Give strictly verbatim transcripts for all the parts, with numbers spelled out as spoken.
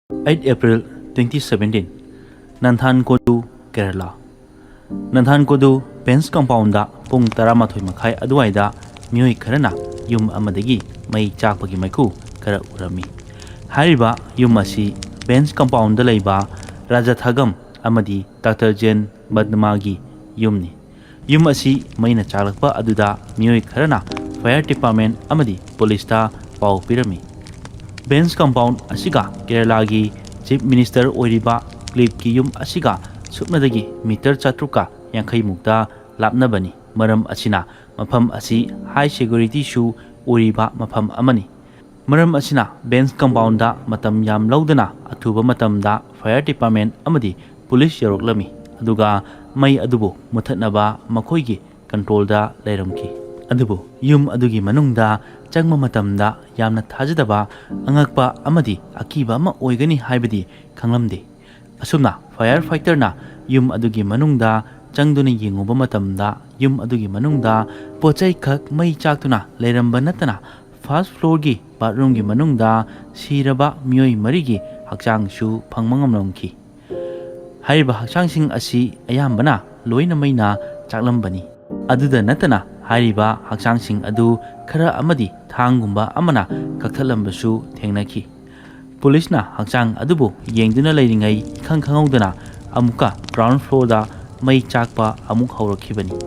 Eight April twenty seventeen, Nanthancode, Kerala. Nanthancode Bains compound ꯄꯨꯡ ꯇꯔꯥꯃꯥꯊꯣꯏ ꯃꯈꯥꯏ ꯑꯗꯨꯋꯥꯏꯗ ꯃꯤꯑꯣꯏ ꯈꯔꯅ ꯌꯨꯝ ꯑꯃꯗꯒꯤ ꯃꯩ ꯆꯥꯛꯄꯒꯤ ꯃꯩꯈꯨ ꯈꯔ ꯎꯔꯝꯃꯤ꯫ ꯍꯥꯏꯔꯤꯕ ꯌꯨꯝ ꯑꯁꯤ ꯕꯦꯟꯁ ꯀꯝꯄꯥꯎꯟꯗ ꯂꯩꯕ ꯔꯥꯖꯥꯊꯥꯒꯝ ꯑꯃꯗꯤ ꯗꯥꯛꯇꯔ ꯖꯦꯟ ꯕꯗꯃꯥꯒꯤ ꯌꯨꯝꯅꯤ꯫ ꯌꯨꯝ ꯑꯁꯤ ꯃꯩꯅ ꯆꯥꯛꯂꯛꯄ ꯑꯗꯨꯗ ꯃꯤꯑꯣꯏ ꯈꯔꯅ ꯐꯥꯌꯔ ꯗꯤꯄꯥꯔꯠꯃꯦꯟ ꯑꯃꯗꯤ ꯄꯨꯂꯤꯁꯇ ꯄꯥꯎ ꯄꯤꯔꯝꯃꯤ꯫ ꯕꯦꯟꯁ ꯀꯝꯄꯥꯎꯟ ꯑꯁꯤꯒ ꯀꯦꯔꯂꯥꯒꯤ ꯆꯤꯐ ꯃꯤꯅꯤꯁꯇꯔ ꯑꯣꯏꯔꯤꯕ ꯀ꯭ꯂꯤꯞꯀꯤ ꯌꯨꯝ ꯑꯁꯤꯒ ꯁꯨꯞꯅꯗꯒꯤ ꯃꯤꯇꯔ ꯆꯥꯇ꯭ꯔꯨꯛꯀ ꯌꯥꯡꯈꯩ ꯃꯨꯛꯇ ꯂꯥꯞꯅꯕꯅꯤ꯫ ꯃꯔꯝ ꯑꯁꯤꯅ ꯃꯐꯝ ꯑꯁꯤ ꯍꯥꯏ ꯁꯦꯀ꯭ꯌꯨꯔꯤꯇꯤꯁꯨ ꯑꯣꯏꯔꯤꯕ ꯃꯐꯝ ꯑꯃꯅꯤ꯫ ꯃꯔꯝ ꯑꯁꯤꯅ ꯕꯦꯟꯁ ꯀꯝꯄꯥꯎꯟꯗ ꯃꯇꯝ ꯌꯥꯝ ꯂꯧꯗꯅ ꯑꯊꯨꯕ ꯃꯇꯝꯗ ꯐꯥꯌꯔ ꯗꯤꯄꯥꯔꯠꯃꯦꯟ ꯑꯃꯗꯤ ꯄꯨꯂꯤꯁ ꯌꯧꯔꯛꯂꯝꯃꯤ, ꯑꯗꯨꯒ ꯃꯩ ꯑꯗꯨꯕꯨ ꯃꯨꯊꯠꯅꯕ ꯃꯈꯣꯏꯒꯤ ꯀꯟꯇ꯭ꯔꯣꯜꯗ ꯂꯩꯔꯝꯈꯤ꯫ ꯑꯗꯨꯕꯨ ꯌꯨꯝ ꯑꯗꯨꯒꯤ ꯃꯅꯨꯡꯗ ꯆꯪꯕ ꯃꯇꯝꯗ ꯌꯥꯝꯅ ꯊꯥꯖꯗꯕ, ꯑꯉꯛꯄ ꯑꯃꯗꯤ ꯑꯀꯤꯕ ꯑꯃ ꯑꯣꯏꯒꯅꯤ ꯍꯥꯏꯕꯗꯤ ꯈꯪꯂꯝꯗꯦ꯫ ꯑꯁꯨꯝꯅ ꯐꯥꯌꯔ ꯐꯥꯏꯇꯔꯅ ꯌꯨꯝ ꯑꯗꯨꯒꯤ ꯃꯅꯨꯡꯗ ꯆꯪꯗꯨꯅ ꯌꯦꯡꯉꯨꯕ ꯃꯇꯝꯗ, ꯌꯨꯝ ꯑꯗꯨꯒꯤ ꯃꯅꯨꯡꯗ ꯄꯣꯠ ꯆꯩ ꯈꯛ ꯃꯩ ꯆꯥꯛꯇꯨꯅ ꯂꯩꯔꯝꯕ ꯅꯠꯇꯅ, ꯐꯥꯔꯁ ꯐ꯭ꯂꯣꯔꯒꯤ ꯕꯥꯠꯔꯨꯝꯒꯤ ꯃꯅꯨꯡꯗ ꯁꯤꯔꯕ ꯃꯤꯑꯣꯏ ꯃꯔꯤꯒꯤ ꯍꯛꯆꯥꯡꯁꯨ ꯐꯪꯕ ꯉꯝꯂꯝꯈꯤ꯫ ꯍꯥꯏꯔꯤꯕ ꯍꯛꯆꯥꯡꯁꯤꯡ ꯑꯁꯤ ꯑꯌꯥꯝꯕꯅ ꯂꯣꯏꯅ ꯃꯩꯅ ꯆꯥꯛꯂꯝꯕꯅꯤ꯫ ꯑꯗꯨꯗ ꯅꯠꯇꯅ, ꯍꯥꯏꯔꯤꯕ ꯍꯛꯆꯥꯡꯁꯤꯡ ꯑꯗꯨ ꯈꯔ ꯑꯃꯗꯤ ꯊꯥꯡꯒꯨꯝꯕ ꯑꯃꯅ ꯀꯛꯊꯠꯂꯝꯕꯁꯨ ꯊꯦꯡꯅꯈꯤ꯫ ꯄꯨꯂꯤꯁꯅ ꯍꯛꯆꯥꯡ ꯑꯗꯨꯕꯨ ꯌꯦꯡꯗꯨꯅ ꯂꯩꯔꯤꯉꯩ, ꯏꯈꯪ ꯈꯪꯍꯧꯗꯅ ꯑꯃꯨꯛꯀ ꯒ꯭ꯔꯥꯎꯟ ꯐ꯭ꯂꯣꯔꯗ ꯃꯩ ꯆꯥꯛꯄ ꯑꯃꯨꯛ ꯍꯧꯔꯛꯈꯤꯕꯅꯤ꯫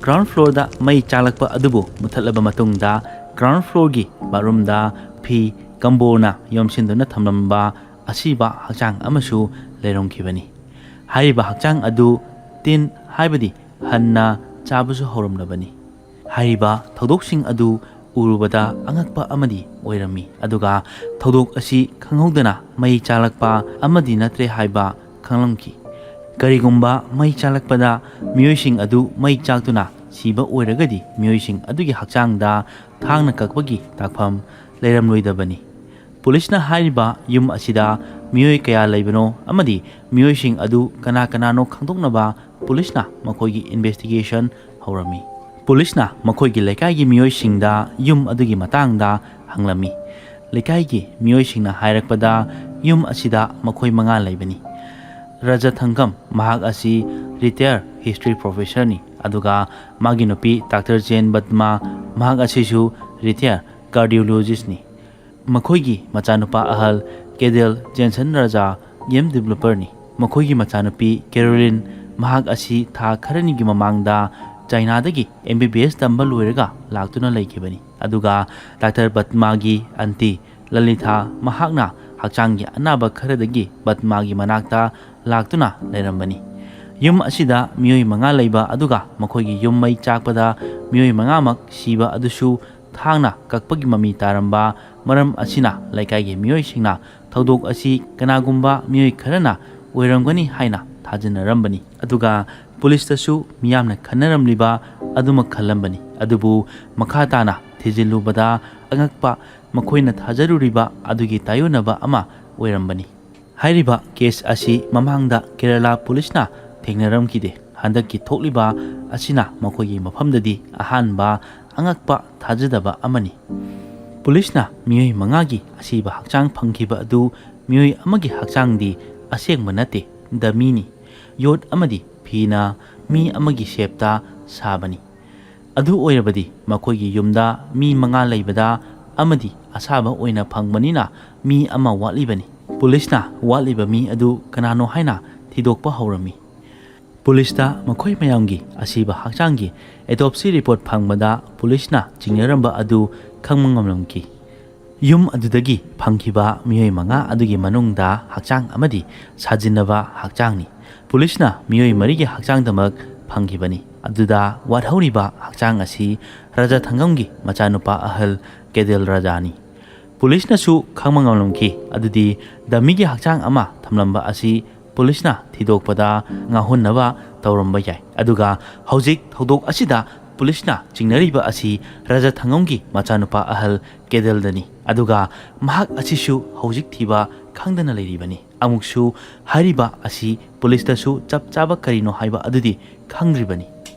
ꯒ꯭ꯔꯥꯎꯟ ꯐ꯭ꯂꯣꯔꯗ ꯃꯩ ꯆꯥꯛꯂꯛꯄ ꯑꯗꯨꯕꯨ ꯃꯨꯊꯠꯂꯕ ꯃꯇꯨꯡꯗ, ꯒ꯭ꯔꯥꯎꯟ ꯐ꯭ꯂꯣꯔꯒꯤ ꯕꯥꯠꯔꯨꯝꯗ ꯐꯤ ꯀꯝꯕꯣꯜꯅ ꯌꯣꯝꯁꯤꯟꯗꯨꯅ ꯊꯝꯂꯝꯕ ꯑꯁꯤꯕ ꯍꯛꯆꯥꯡ ꯑꯃꯁꯨ ꯂꯩꯔꯝꯈꯤꯕꯅꯤ꯫ ꯍꯥꯏꯔꯤꯕ ꯍꯛꯆꯥꯡ ꯑꯗꯨ ꯇꯤꯟ, ꯍꯥꯏꯕꯗꯤ ꯍꯟꯅ ꯆꯥꯕꯁꯨ ꯍꯧꯔꯝꯂꯕꯅꯤ꯫ ꯍꯥꯏꯔꯤꯕ ꯊꯧꯗꯣꯛꯁꯤꯡ ꯑꯗꯨ ꯎꯔꯨꯕꯗ ꯑꯉꯛꯄ ꯑꯃꯗꯤ ꯑꯣꯏꯔꯝꯃꯤ, ꯑꯗꯨꯒ ꯊꯧꯗꯣꯛ ꯑꯁꯤ ꯈꯪꯍꯧꯗꯅ ꯃꯩ ꯆꯥꯂꯛꯄ ꯑꯃꯗꯤ ꯅꯠꯇ꯭ꯔꯦ ꯍꯥꯏꯕ ꯈꯪꯂꯝꯈꯤ꯫ ꯀꯔꯤꯒꯨꯝꯕ ꯃꯩ ꯆꯥꯂꯛꯄꯗ ꯃꯤꯑꯣꯏꯁꯤꯡ ꯑꯗꯨ ꯃꯩ ꯆꯥꯛꯇꯨꯅ ꯁꯤꯕ ꯑꯣꯏꯔꯒꯗꯤ, ꯃꯤꯑꯣꯏꯁꯤꯡ ꯑꯗꯨꯒꯤ ꯍꯛꯆꯥꯡꯗ ꯊꯥꯡꯅ ꯀꯛꯄꯒꯤ ꯇꯥꯛꯐꯝ ꯂꯩꯔꯝꯂꯣꯏꯗꯕꯅꯤ꯫ ꯄꯨꯂꯤꯁꯅ ꯍꯥꯏꯔꯤꯕ ꯌꯨꯝ ꯑꯁꯤꯗ ꯃꯤꯑꯣꯏ ꯀꯌꯥ ꯂꯩꯕꯅꯣ ꯑꯃꯗꯤ ꯃꯤꯑꯣꯏꯁꯤꯡ ꯑꯗꯨ ꯀꯅꯥ ꯀꯅꯥꯅꯣ ꯈꯪꯗꯣꯛꯅꯕ ꯄꯨꯂꯤꯁꯅ ꯃꯈꯣꯏꯒꯤ ꯏꯟꯚꯦꯁꯇꯤꯒꯦꯁꯟ ꯍꯧꯔꯝꯃꯤ꯫ ꯄꯨꯂꯤꯁꯅ ꯃꯈꯣꯏꯒꯤ ꯂꯩꯀꯥꯏꯒꯤ ꯃꯤꯑꯣꯏꯁꯤꯡꯗ ꯌꯨꯝ ꯑꯗꯨꯒꯤ ꯃꯇꯥꯡꯗ ꯍꯪꯂꯝꯃꯤ꯫ ꯂꯩꯀꯥꯏꯒꯤ ꯃꯤꯑꯣꯏꯁꯤꯡꯅ ꯍꯥꯏꯔꯛꯄꯗ, ꯌꯨꯝ ꯑꯁꯤꯗ ꯃꯈꯣꯏ ꯃꯉꯥ ꯂꯩꯕꯅꯤ꯫ ꯔꯖꯊꯪꯒꯝ, ꯃꯍꯥꯛ ꯑꯁꯤ ꯔꯤꯇꯥꯌꯔ ꯍꯤꯁꯇ꯭ꯔꯤ ꯄ꯭ꯔꯣꯐꯦꯁꯔꯅꯤ, ꯑꯗꯨꯒ ꯃꯥꯒꯤ ꯅꯨꯄꯤ ꯗꯥꯛꯇꯔ ꯖꯦꯟ ꯕꯗꯃꯥ, ꯃꯍꯥꯛ ꯑꯁꯤꯁꯨ ꯔꯤꯇꯥꯌꯔ ꯀꯥꯔꯗꯤꯑꯣꯂꯣꯖꯤꯁꯅꯤ꯫ ꯃꯈꯣꯏꯒꯤ ꯃꯆꯥꯅꯨꯄꯥ ꯑꯍꯜ ꯀꯦꯗꯦꯜ ꯖꯦꯟꯁꯟ ꯔꯥꯖꯥ ꯒꯦꯝ ꯗꯤꯕꯦꯂꯄꯔꯅꯤ꯫ ꯃꯈꯣꯏꯒꯤ ꯃꯆꯥꯅꯨꯄꯤ ꯀꯦꯔꯣꯂꯤꯟ, ꯃꯍꯥꯛ ꯑꯁꯤ ꯊꯥ ꯈꯔꯅꯤꯒꯤ ꯃꯃꯥꯡꯗ ꯆꯥꯏꯅꯥꯗꯒꯤ ꯑꯦꯝ ꯕꯤ ꯕꯤ ꯑꯦꯁ ꯇꯝꯕ ꯂꯣꯏꯔꯒ ꯂꯥꯛꯇꯨꯅ ꯂꯩꯈꯤꯕꯅꯤ꯫ ꯑꯗꯨꯒ ꯗꯥꯛꯇꯔ ꯕꯗꯃꯥꯒꯤ ꯑꯟꯇꯤ ꯂꯂꯤꯊꯥ, ꯃꯍꯥꯛꯅ ꯍꯛꯆꯥꯡꯒꯤ ꯑꯅꯥꯕ ꯈꯔꯗꯒꯤ ꯕꯗꯃꯥꯒꯤ ꯃꯅꯥꯛꯇ ꯂꯥꯛꯇꯨꯅ ꯂꯩꯔꯝꯕꯅꯤ꯫ ꯌꯨꯝ ꯑꯁꯤꯗ ꯃꯤꯑꯣꯏ ꯃꯉꯥ ꯂꯩꯕ ꯑꯗꯨꯒ ꯃꯈꯣꯏꯒꯤ ꯌꯨꯝ ꯃꯩ ꯆꯥꯛꯄꯗ ꯃꯤꯑꯣꯏ ꯃꯉꯥꯃꯛ ꯁꯤꯕ ꯑꯗꯨꯁꯨ ꯊꯥꯡꯅ ꯀꯛꯄꯒꯤ ꯃꯃꯤ ꯇꯥꯔꯝꯕ ꯃꯔꯝ ꯑꯁꯤꯅ ꯂꯩꯀꯥꯏꯒꯤ ꯃꯤꯑꯣꯏꯁꯤꯡꯅ ꯊꯧꯗꯣꯛ ꯑꯁꯤ ꯀꯅꯥꯒꯨꯝꯕ ꯃꯤꯑꯣꯏ ꯈꯔꯅ ꯑꯣꯏꯔꯝꯒꯅꯤ ꯍꯥꯏꯅ ꯊꯥꯖꯅꯔꯝꯕꯅꯤ꯫ ꯑꯗꯨꯒ ꯄꯨꯂꯤꯁꯇꯁꯨ ꯃꯤꯌꯥꯝꯅ ꯈꯟꯅꯔꯝꯂꯤꯕ ꯑꯗꯨꯃꯛ ꯈꯜꯂꯝꯕꯅꯤ꯫ ꯑꯗꯨꯕꯨ ꯃꯈꯥ ꯇꯥꯅ ꯊꯤꯖꯤꯜꯂꯨꯕꯗ ꯑꯉꯛꯄ, ꯃꯈꯣꯏꯅ ꯊꯥꯖꯔꯨꯔꯤꯕ ꯑꯗꯨꯒꯤ ꯇꯥꯏꯌꯣꯟꯅꯕ ꯑꯃ ꯑꯣꯏꯔꯝꯕꯅꯤ꯫ ꯍꯥꯏꯔꯤꯕ ꯀꯦꯁ ꯑꯁꯤ ꯃꯃꯥꯡꯗ ꯀꯦꯔꯂꯥ ꯄꯨꯂꯤꯁꯅ ꯊꯦꯡꯅꯔꯝꯈꯤꯗꯦ꯫ ꯍꯟꯗꯛꯀꯤ ꯊꯣꯛꯂꯤꯕ ꯑꯁꯤꯅ ꯃꯈꯣꯏꯒꯤ ꯃꯐꯝꯗꯗꯤ ꯑꯍꯥꯟꯕ ꯑꯉꯛꯄ, ꯊꯥꯖꯗꯕ ꯑꯃꯅꯤ꯫ ꯄꯨꯂꯤꯁꯅ ꯃꯤꯑꯣꯏ ꯃꯉꯥꯒꯤ ꯑꯁꯤꯕ ꯍꯛꯆꯥꯡ ꯐꯪꯈꯤꯕ ꯑꯗꯨ ꯃꯤꯑꯣꯏ ꯑꯃꯒꯤ ꯍꯛꯆꯥꯡꯗꯤ ꯑꯁꯦꯡꯕ ꯅꯠꯇꯦ, ꯗꯃꯤꯅꯤ꯫ ꯌꯣꯠ ꯑꯃꯗꯤ ꯐꯤꯅ ꯃꯤ ꯑꯃꯒꯤ ꯁꯦꯞꯇ ꯁꯥꯕꯅꯤ꯫ ꯑꯗꯨ ꯑꯣꯏꯔꯕꯗꯤ ꯃꯈꯣꯏꯒꯤ ꯌꯨꯝꯗ ꯃꯤ ꯃꯉꯥ ꯂꯩꯕꯗ ꯑꯃꯗꯤ ꯑꯁꯥꯕ ꯑꯣꯏꯅ ꯐꯪꯕꯅꯤꯅ ꯃꯤ ꯑꯃ ꯋꯥꯠꯂꯤꯕꯅꯤ꯫ ꯄꯨꯂꯤꯁꯅ ꯋꯥꯠꯂꯤꯕ ꯃꯤ ꯑꯗꯨ ꯀꯅꯥꯅꯣ ꯍꯥꯏꯅ ꯊꯤꯗꯣꯛꯄ ꯍꯧꯔꯝꯃꯤ꯫ ꯄꯨꯂꯤꯁꯇ ꯃꯈꯣꯏ ꯃꯌꯥꯝꯒꯤ ꯑꯁꯤꯕ ꯍꯛꯆꯥꯡꯒꯤ autopsy report ꯐꯪꯕꯗ ꯄꯨꯂꯤꯁꯅ ꯆꯤꯡꯅꯔꯝꯕ ꯑꯗꯨ ꯈꯪꯕ ꯉꯝꯂꯝꯈꯤ꯫ ꯌꯨꯝ ꯑꯗꯨꯗꯒꯤ ꯐꯪꯈꯤꯕ ꯃꯤꯑꯣꯏ ꯃꯉꯥ ꯑꯗꯨꯒꯤ ꯃꯅꯨꯡꯗ ꯍꯛꯆꯥꯡ ꯑꯃꯗꯤ ꯁꯥꯖꯤꯟꯅꯕ ꯍꯛꯆꯥꯡꯅꯤ꯫ ꯄꯨꯂꯤꯁꯅ ꯃꯤꯑꯣꯏ ꯃꯔꯤꯒꯤ ꯍꯛꯆꯥꯡꯗꯃꯛ ꯐꯪꯈꯤꯕꯅꯤ꯫ ꯑꯗꯨꯗ ꯋꯥꯠꯍꯧꯔꯤꯕ ꯍꯛꯆꯥꯡ ꯑꯁꯤ ꯔꯥꯖꯥ ꯊꯪꯒꯝꯒꯤ ꯃꯆꯥꯅꯨꯄꯥ ꯑꯍꯜ ꯀꯦꯗꯦꯜ ꯔꯥꯖꯥꯅꯤ꯫ ꯄꯨꯂꯤꯁꯅꯁꯨ ꯈꯪꯕ ꯉꯝꯂꯝꯈꯤ, ꯑꯗꯨꯗꯤ ꯗꯃꯤꯒꯤ ꯍꯛꯆꯥꯡ ꯑꯃ ꯊꯝꯂꯝꯕ ꯑꯁꯤ ꯄꯨꯂꯤꯁꯅ ꯊꯤꯗꯣꯛꯄꯗ ꯉꯥꯎꯍꯟꯅꯕ ꯇꯧꯔꯝꯕ ꯌꯥꯏ꯫ ꯑꯗꯨꯒ ꯍꯧꯖꯤꯛ ꯊꯧꯗꯣꯛ ꯑꯁꯤꯗ ꯄꯨꯂꯤꯁꯅ ꯆꯤꯡꯅꯔꯤꯕ ꯑꯁꯤ ꯔꯥꯖꯥ ꯊꯪꯒꯝꯒꯤ ꯃꯆꯥꯅꯨꯄꯥ ꯑꯍꯜ ꯀꯦꯗꯦꯜꯗꯅꯤ꯫ ꯑꯗꯨꯒ ꯃꯍꯥꯛ ꯑꯁꯤꯁꯨ ꯍꯧꯖꯤꯛ ꯊꯤꯕ ꯈꯪꯗꯅ ꯂꯩꯔꯤꯕꯅꯤ꯫ ꯑꯃꯨꯛꯁꯨ ꯍꯥꯏꯔꯤꯕ ꯑꯁꯤ ꯄꯨꯂꯤꯁꯇꯁꯨ ꯆꯞ ꯆꯥꯕ ꯀꯔꯤꯅꯣ ꯍꯥꯏꯕ ꯑꯗꯨꯗꯤ ꯈꯪꯗ꯭ꯔꯤꯕꯅꯤ꯫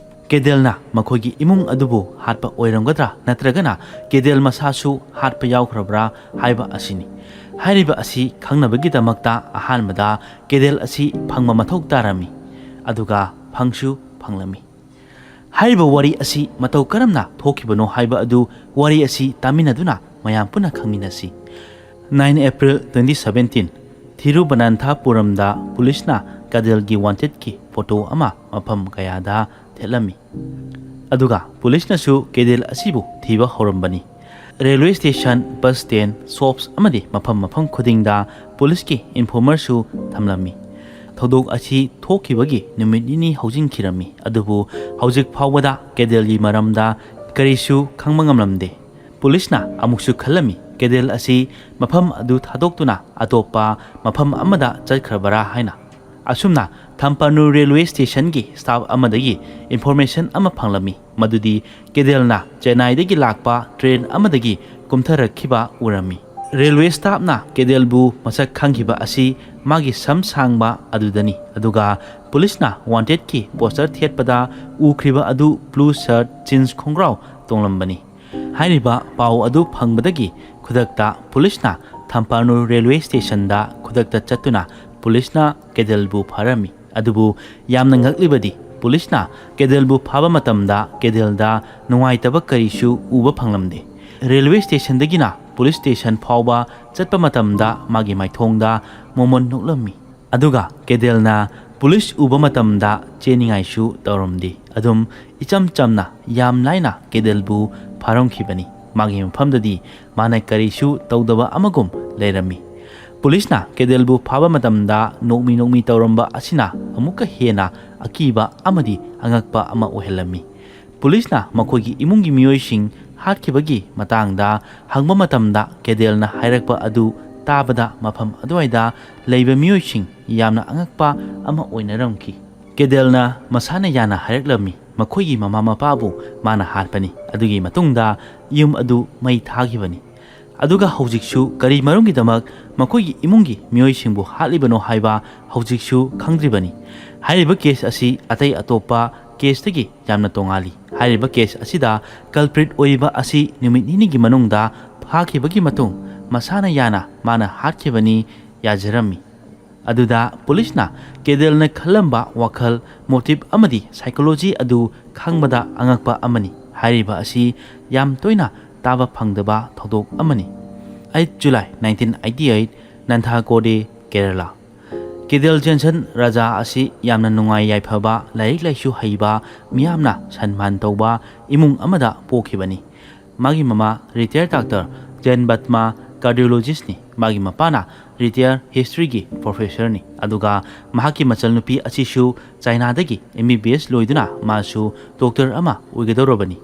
ꯀꯦꯗꯦꯜꯅ ꯃꯈꯣꯏꯒꯤ ꯏꯃꯨꯡ ꯑꯗꯨꯕꯨ ꯍꯥꯠꯄ ꯑꯣꯏꯔꯝꯒꯗ꯭ꯔꯥ, ꯅꯠꯇ꯭ꯔꯒꯅ ꯀꯦꯗꯦꯜ ꯃꯁꯥꯁꯨ ꯍꯥꯠꯄ ꯌꯥꯎꯈ꯭ꯔꯕ꯭ꯔꯥ ꯍꯥꯏꯕ ꯑꯁꯤꯅꯤ꯫ ꯍꯥꯏꯔꯤꯕ ꯑꯁꯤ ꯈꯪꯅꯕꯒꯤꯗꯃꯛꯇ ꯑꯍꯥꯟꯕꯗ ꯀꯦꯗꯦꯜ ꯑꯁꯤ ꯐꯪꯕ ꯃꯊꯧ ꯇꯥꯔꯝꯃꯤ, ꯑꯗꯨꯒ ꯐꯪꯁꯨ ꯐꯪꯂꯝꯃꯤ꯫ ꯍꯥꯏꯔꯤꯕ ꯋꯥꯔꯤ ꯑꯁꯤ ꯃꯇꯧ ꯀꯔꯝꯅ ꯊꯣꯛꯈꯤꯕꯅꯣ ꯍꯥꯏꯕ ꯑꯗꯨ ꯋꯥꯔꯤ ꯑꯁꯤ ꯇꯥꯃꯤꯟꯅꯗꯨꯅ ꯃꯌꯥꯝ ꯄꯨꯟꯅ ꯈꯪꯃꯤꯟꯅꯁꯤ꯫ Nine April twenty seventeen, ꯊꯤꯔꯨꯕꯅꯟꯊꯥꯄꯨꯔꯝꯗ ꯄꯨꯂꯤꯁꯅ ꯀꯦꯗꯦꯜꯒꯤ ꯋꯥꯟꯇꯦꯗꯀꯤ ꯐꯣꯇꯣ ꯑꯃ ꯃꯐꯝ ꯀꯌꯥꯗ ꯊꯦꯠꯂꯝꯃꯤ꯫ ꯑꯗꯨꯒ ꯄꯨꯂꯤꯁꯅꯁꯨ ꯀꯦꯗꯦꯜ ꯑꯁꯤꯕꯨ ꯊꯤꯕ ꯍꯧꯔꯝꯕꯅꯤ꯫ Railway station, bus stand, shops ꯑꯃꯗꯤ ꯃꯐꯝ ꯃꯐꯝ ꯈꯨꯗꯤꯡꯗ ꯄꯨꯂꯤꯁꯀꯤ ꯏꯟꯐꯣꯔꯃꯔꯁꯨ ꯊꯝꯂꯝꯃꯤ꯫ ꯊꯧꯗꯣꯛ ꯑꯁꯤ ꯊꯣꯛꯈꯤꯕꯒꯤ ꯅꯨꯃꯤꯠ ꯅꯤꯅꯤ ꯍꯧꯖꯤꯟꯈꯤꯔꯝꯃꯤ, ꯑꯗꯨꯕꯨ ꯍꯧꯖꯤꯛ ꯐꯥꯎꯕꯗ ꯀꯦꯗꯦꯜꯒꯤ ꯃꯔꯝꯗ ꯀꯔꯤꯁꯨ ꯈꯪꯕ ꯉꯝꯂꯝꯗꯦ꯫ ꯄꯨꯂꯤꯁꯅ ꯑꯃꯨꯛꯁꯨ ꯈꯜꯂꯝꯃꯤ, ꯀꯦꯗꯦꯜ ꯑꯁꯤ ꯃꯐꯝ ꯑꯗꯨ ꯊꯥꯗꯣꯛꯇꯨꯅ ꯑꯇꯣꯞꯄ ꯃꯐꯝ ꯑꯃꯗ ꯆꯠꯈ꯭ꯔꯕꯔꯥ ꯍꯥꯏꯅ꯫ ꯑꯁꯨꯝꯅ ꯊꯝꯄꯥꯅꯨꯔ ꯔꯦꯜꯋꯦ ꯁ꯭ꯇꯦꯁꯟꯒꯤ ꯁ꯭ꯇꯥꯐ ꯑꯃꯗꯒꯤ ꯏꯟꯐꯣꯔꯃꯦꯁꯟ ꯑꯃ ꯐꯪꯂꯝꯃꯤ, ꯃꯗꯨꯗꯤ ꯀꯦꯗꯦꯜꯅ ꯆꯦꯟꯅꯥꯏꯗꯒꯤ ꯂꯥꯛꯄ ꯇ꯭ꯔꯦꯟ ꯑꯃꯗꯒꯤ ꯀꯨꯝꯊꯔꯛꯈꯤꯕ ꯎꯔꯝꯃꯤ꯫ ꯔꯦꯜꯋꯦ ꯁ꯭ꯇꯥꯐꯅ ꯀꯦꯗꯦꯜꯕꯨ ꯃꯁꯛ ꯈꯪꯈꯤꯕ ꯑꯁꯤ ꯃꯥꯒꯤ ꯁꯝ ꯁꯥꯡꯕ ꯑꯗꯨꯗꯅꯤ, ꯑꯗꯨꯒ ꯄꯨꯂꯤꯁꯅ ꯋꯥꯟꯇꯦꯗꯀꯤ ꯄꯣꯁꯇꯔ ꯊꯦꯠꯄꯗ ꯎꯈ꯭ꯔꯤꯕ ꯑꯗꯨ ꯕ꯭ꯂꯨ ꯁꯔꯠ, ꯖꯤꯟꯁ ꯈꯣꯡꯒ꯭ꯔꯥꯎ ꯇꯣꯡꯂꯝꯕꯅꯤ꯫ ꯍꯥꯏꯔꯤꯕ ꯄꯥꯎ ꯑꯗꯨ ꯐꯪꯕꯗꯒꯤ ꯈꯨꯗꯛꯇ ꯄꯨꯂꯤꯁꯅ ꯊꯝꯄꯥꯅꯨꯔ ꯔꯦꯜꯋꯦ ꯁ꯭ꯇꯦꯁꯟꯗ ꯈꯨꯗꯛꯇ ꯆꯠꯇꯨꯅ ꯄꯨꯂꯤꯁꯅ ꯀꯦꯗꯦꯜꯕꯨ ꯐꯥꯔꯝꯃꯤ꯫ ꯑꯗꯨꯕꯨ ꯌꯥꯝꯅ ꯉꯛꯂꯤꯕꯗꯤ, ꯄꯨꯂꯤꯁꯅ ꯀꯦꯗꯦꯜꯕꯨ ꯐꯥꯕ ꯃꯇꯝꯗ ꯀꯦꯗꯦꯜꯗ ꯅꯨꯡꯉꯥꯏꯇꯕ ꯀꯔꯤꯁꯨ ꯎꯕ ꯐꯪꯂꯝꯗꯦ꯫ ꯔꯦꯜꯋꯦ ꯁ꯭ꯇꯦꯁꯟꯗꯒꯤꯅ ꯄꯨꯂꯤꯁ ꯁ꯭ꯇꯦꯁꯟ ꯐꯥꯎꯕ ꯆꯠꯄ ꯃꯇꯝꯗ ꯃꯥꯒꯤ ꯃꯥꯏꯊꯣꯡꯗ ꯃꯣꯃꯣꯟ ꯅꯣꯛꯂꯝꯃꯤ꯫ ꯑꯗꯨꯒ ꯀꯦꯗꯦꯜꯅ ꯄꯨꯂꯤꯁ ꯎꯕ ꯃꯇꯝꯗ ꯆꯦꯟꯅꯤꯡꯉꯥꯏꯁꯨ ꯇꯧꯔꯝꯗꯦ꯫ ꯑꯗꯨꯝ ꯏꯆꯝ ꯆꯝꯅ ꯌꯥꯝ ꯂꯥꯏꯅ ꯀꯦꯗꯦꯜꯕꯨ ꯐꯥꯔꯝꯈꯤꯕꯅꯤ꯫ ꯃꯥꯒꯤ ꯃꯐꯝꯗꯗꯤ ꯃꯥꯅ ꯀꯔꯤꯁꯨ ꯇꯧꯗꯕ ꯑꯃꯒꯨꯝ ꯂꯩꯔꯝꯃꯤ꯫ ꯄꯨꯂꯤꯁꯅ ꯀꯦꯗꯦꯜꯕꯨ ꯐꯥꯕ ꯃꯇꯝꯗ ꯅꯣꯛꯃꯤ ꯅꯣꯛꯃꯤ ꯇꯧꯔꯝꯕ ꯑꯁꯤꯅ ꯑꯃꯨꯛꯀ ꯍꯦꯟꯅ ꯑꯀꯤꯕ ꯑꯃꯗꯤ ꯑꯉꯛꯄ ꯑꯃ ꯑꯣꯏꯍꯜꯂꯝꯃꯤ꯫ ꯄꯨꯂꯤꯁꯅ ꯃꯈꯣꯏꯒꯤ ꯏꯃꯨꯡꯒꯤ ꯃꯤꯑꯣꯏꯁꯤꯡ ꯍꯥꯠꯈꯤꯕꯒꯤ ꯃꯇꯥꯡꯗ ꯍꯪꯕ ꯃꯇꯝꯗ ꯀꯦꯗꯦꯜꯅ ꯍꯥꯏꯔꯛꯄ ꯑꯗꯨ ꯇꯥꯕꯗ ꯃꯐꯝ ꯑꯗꯨꯋꯥꯏꯗ ꯂꯩꯕ ꯃꯤꯑꯣꯏꯁꯤꯡ ꯌꯥꯝꯅ ꯑꯉꯛꯄ ꯑꯃ ꯑꯣꯏꯅꯔꯝꯈꯤ꯫ ꯀꯦꯗꯦꯜꯅ ꯃꯁꯥꯅ ꯌꯥꯅ ꯍꯥꯏꯔꯛꯂꯝꯃꯤ, ꯃꯈꯣꯏꯒꯤ ꯃꯃꯥ ꯃꯄꯥꯕꯨ ꯃꯥꯅ ꯍꯥꯠꯄꯅꯤ꯫ ꯑꯗꯨꯒꯤ ꯃꯇꯨꯡꯗ ꯌꯨꯝ ꯑꯗꯨ ꯃꯩ ꯊꯥꯈꯤꯕꯅꯤ꯫ ꯑꯗꯨꯒ ꯍꯧꯖꯤꯛꯁꯨ ꯀꯔꯤ ꯃꯔꯝꯒꯤꯗꯃꯛ ꯃꯈꯣꯏꯒꯤ ꯏꯃꯨꯡꯒꯤ ꯃꯤꯑꯣꯏꯁꯤꯡꯕꯨ ꯍꯥꯠꯂꯤꯕꯅꯣ ꯍꯥꯏꯕ ꯍꯧꯖꯤꯛꯁꯨ ꯈꯪꯗ꯭ꯔꯤꯕꯅꯤ꯫ ꯍꯥꯏꯔꯤꯕ ꯀꯦꯁ ꯑꯁꯤ ꯑꯇꯩ ꯑꯇꯣꯞꯄ ꯀꯦꯁꯇꯒꯤ ꯌꯥꯝꯅ ꯇꯣꯉꯥꯜꯂꯤ꯫ ꯍꯥꯏꯔꯤꯕ ꯀꯦꯁ ꯑꯁꯤꯗ ꯀꯜꯄ꯭ꯔꯤꯠ ꯑꯣꯏꯔꯤꯕ ꯑꯁꯤ ꯅꯨꯃꯤꯠ ꯅꯤꯅꯤꯒꯤ ꯃꯅꯨꯡꯗ ꯐꯥꯈꯤꯕꯒꯤ ꯃꯇꯨꯡ ꯃꯁꯥꯅ ꯌꯥꯅ ꯃꯥꯅ ꯍꯥꯠꯈꯤꯕꯅꯤ ꯌꯥꯖꯔꯝꯃꯤ꯫ ꯑꯗꯨꯗ ꯄꯨꯂꯤꯁꯅ ꯀꯦꯗꯦꯜꯅ ꯈꯜꯂꯝꯕ ꯋꯥꯈꯜ, ꯃꯣꯇꯤꯕ ꯑꯃꯗꯤ ꯁꯥꯏꯀꯣꯂꯣꯖꯤ ꯑꯗꯨ ꯈꯪꯕꯗ ꯑꯉꯛꯄ ꯑꯃꯅꯤ꯫ ꯍꯥꯏꯔꯤꯕ ꯑꯁꯤ ꯌꯥꯝ ꯇꯣꯏꯅ ꯇꯥꯕ ꯐꯪꯗꯕ ꯊꯧꯗꯣꯛ ꯑꯃꯅꯤ꯫ Eight July nineteen eighty eight, Nanthancode, Kerala. Cadell Jeanson Raja ꯑꯁꯤ ꯌꯥꯝꯅ ꯅꯨꯡꯉꯥꯏ ꯌꯥꯏꯐꯕ, ꯂꯥꯏꯔꯤꯛ ꯂꯥꯏꯁꯨ ꯍꯩꯕ, ꯃꯤꯌꯥꯝꯅ ꯁꯟꯃꯥꯟ ꯇꯧꯕ ꯏꯃꯨꯡ ꯑꯃꯗ ꯄꯣꯛꯈꯤꯕꯅꯤ꯫ ꯃꯥꯒꯤ ꯃꯃꯥ ꯔꯤꯇꯥꯌꯔ ꯗꯥꯛꯇꯔ ꯖꯦꯟ ꯕꯠꯃꯥ, ꯀꯥꯔꯗꯤꯑꯣꯂꯣꯖꯤꯁꯅꯤ꯫ ꯃꯥꯒꯤ ꯃꯄꯥꯅ ꯔꯤꯇꯥꯌꯔ ꯍꯤꯁꯇ꯭ꯔꯤꯒꯤ ꯄ꯭ꯔꯣꯐꯦꯁꯔꯅꯤ꯫ ꯑꯗꯨꯒ ꯃꯍꯥꯛꯀꯤ ꯃꯆꯜꯅꯨꯄꯤ ꯑꯁꯤꯁꯨ ꯆꯥꯏꯅꯥꯗꯒꯤ ꯑꯦꯝ ꯕꯤ ꯕꯤ ꯑꯦꯁ ꯂꯣꯏꯗꯨꯅ ꯃꯥꯁꯨ ꯗꯣꯛꯇꯔ ꯑꯃ ꯑꯣꯏꯒꯗꯧꯔꯕꯅꯤ꯫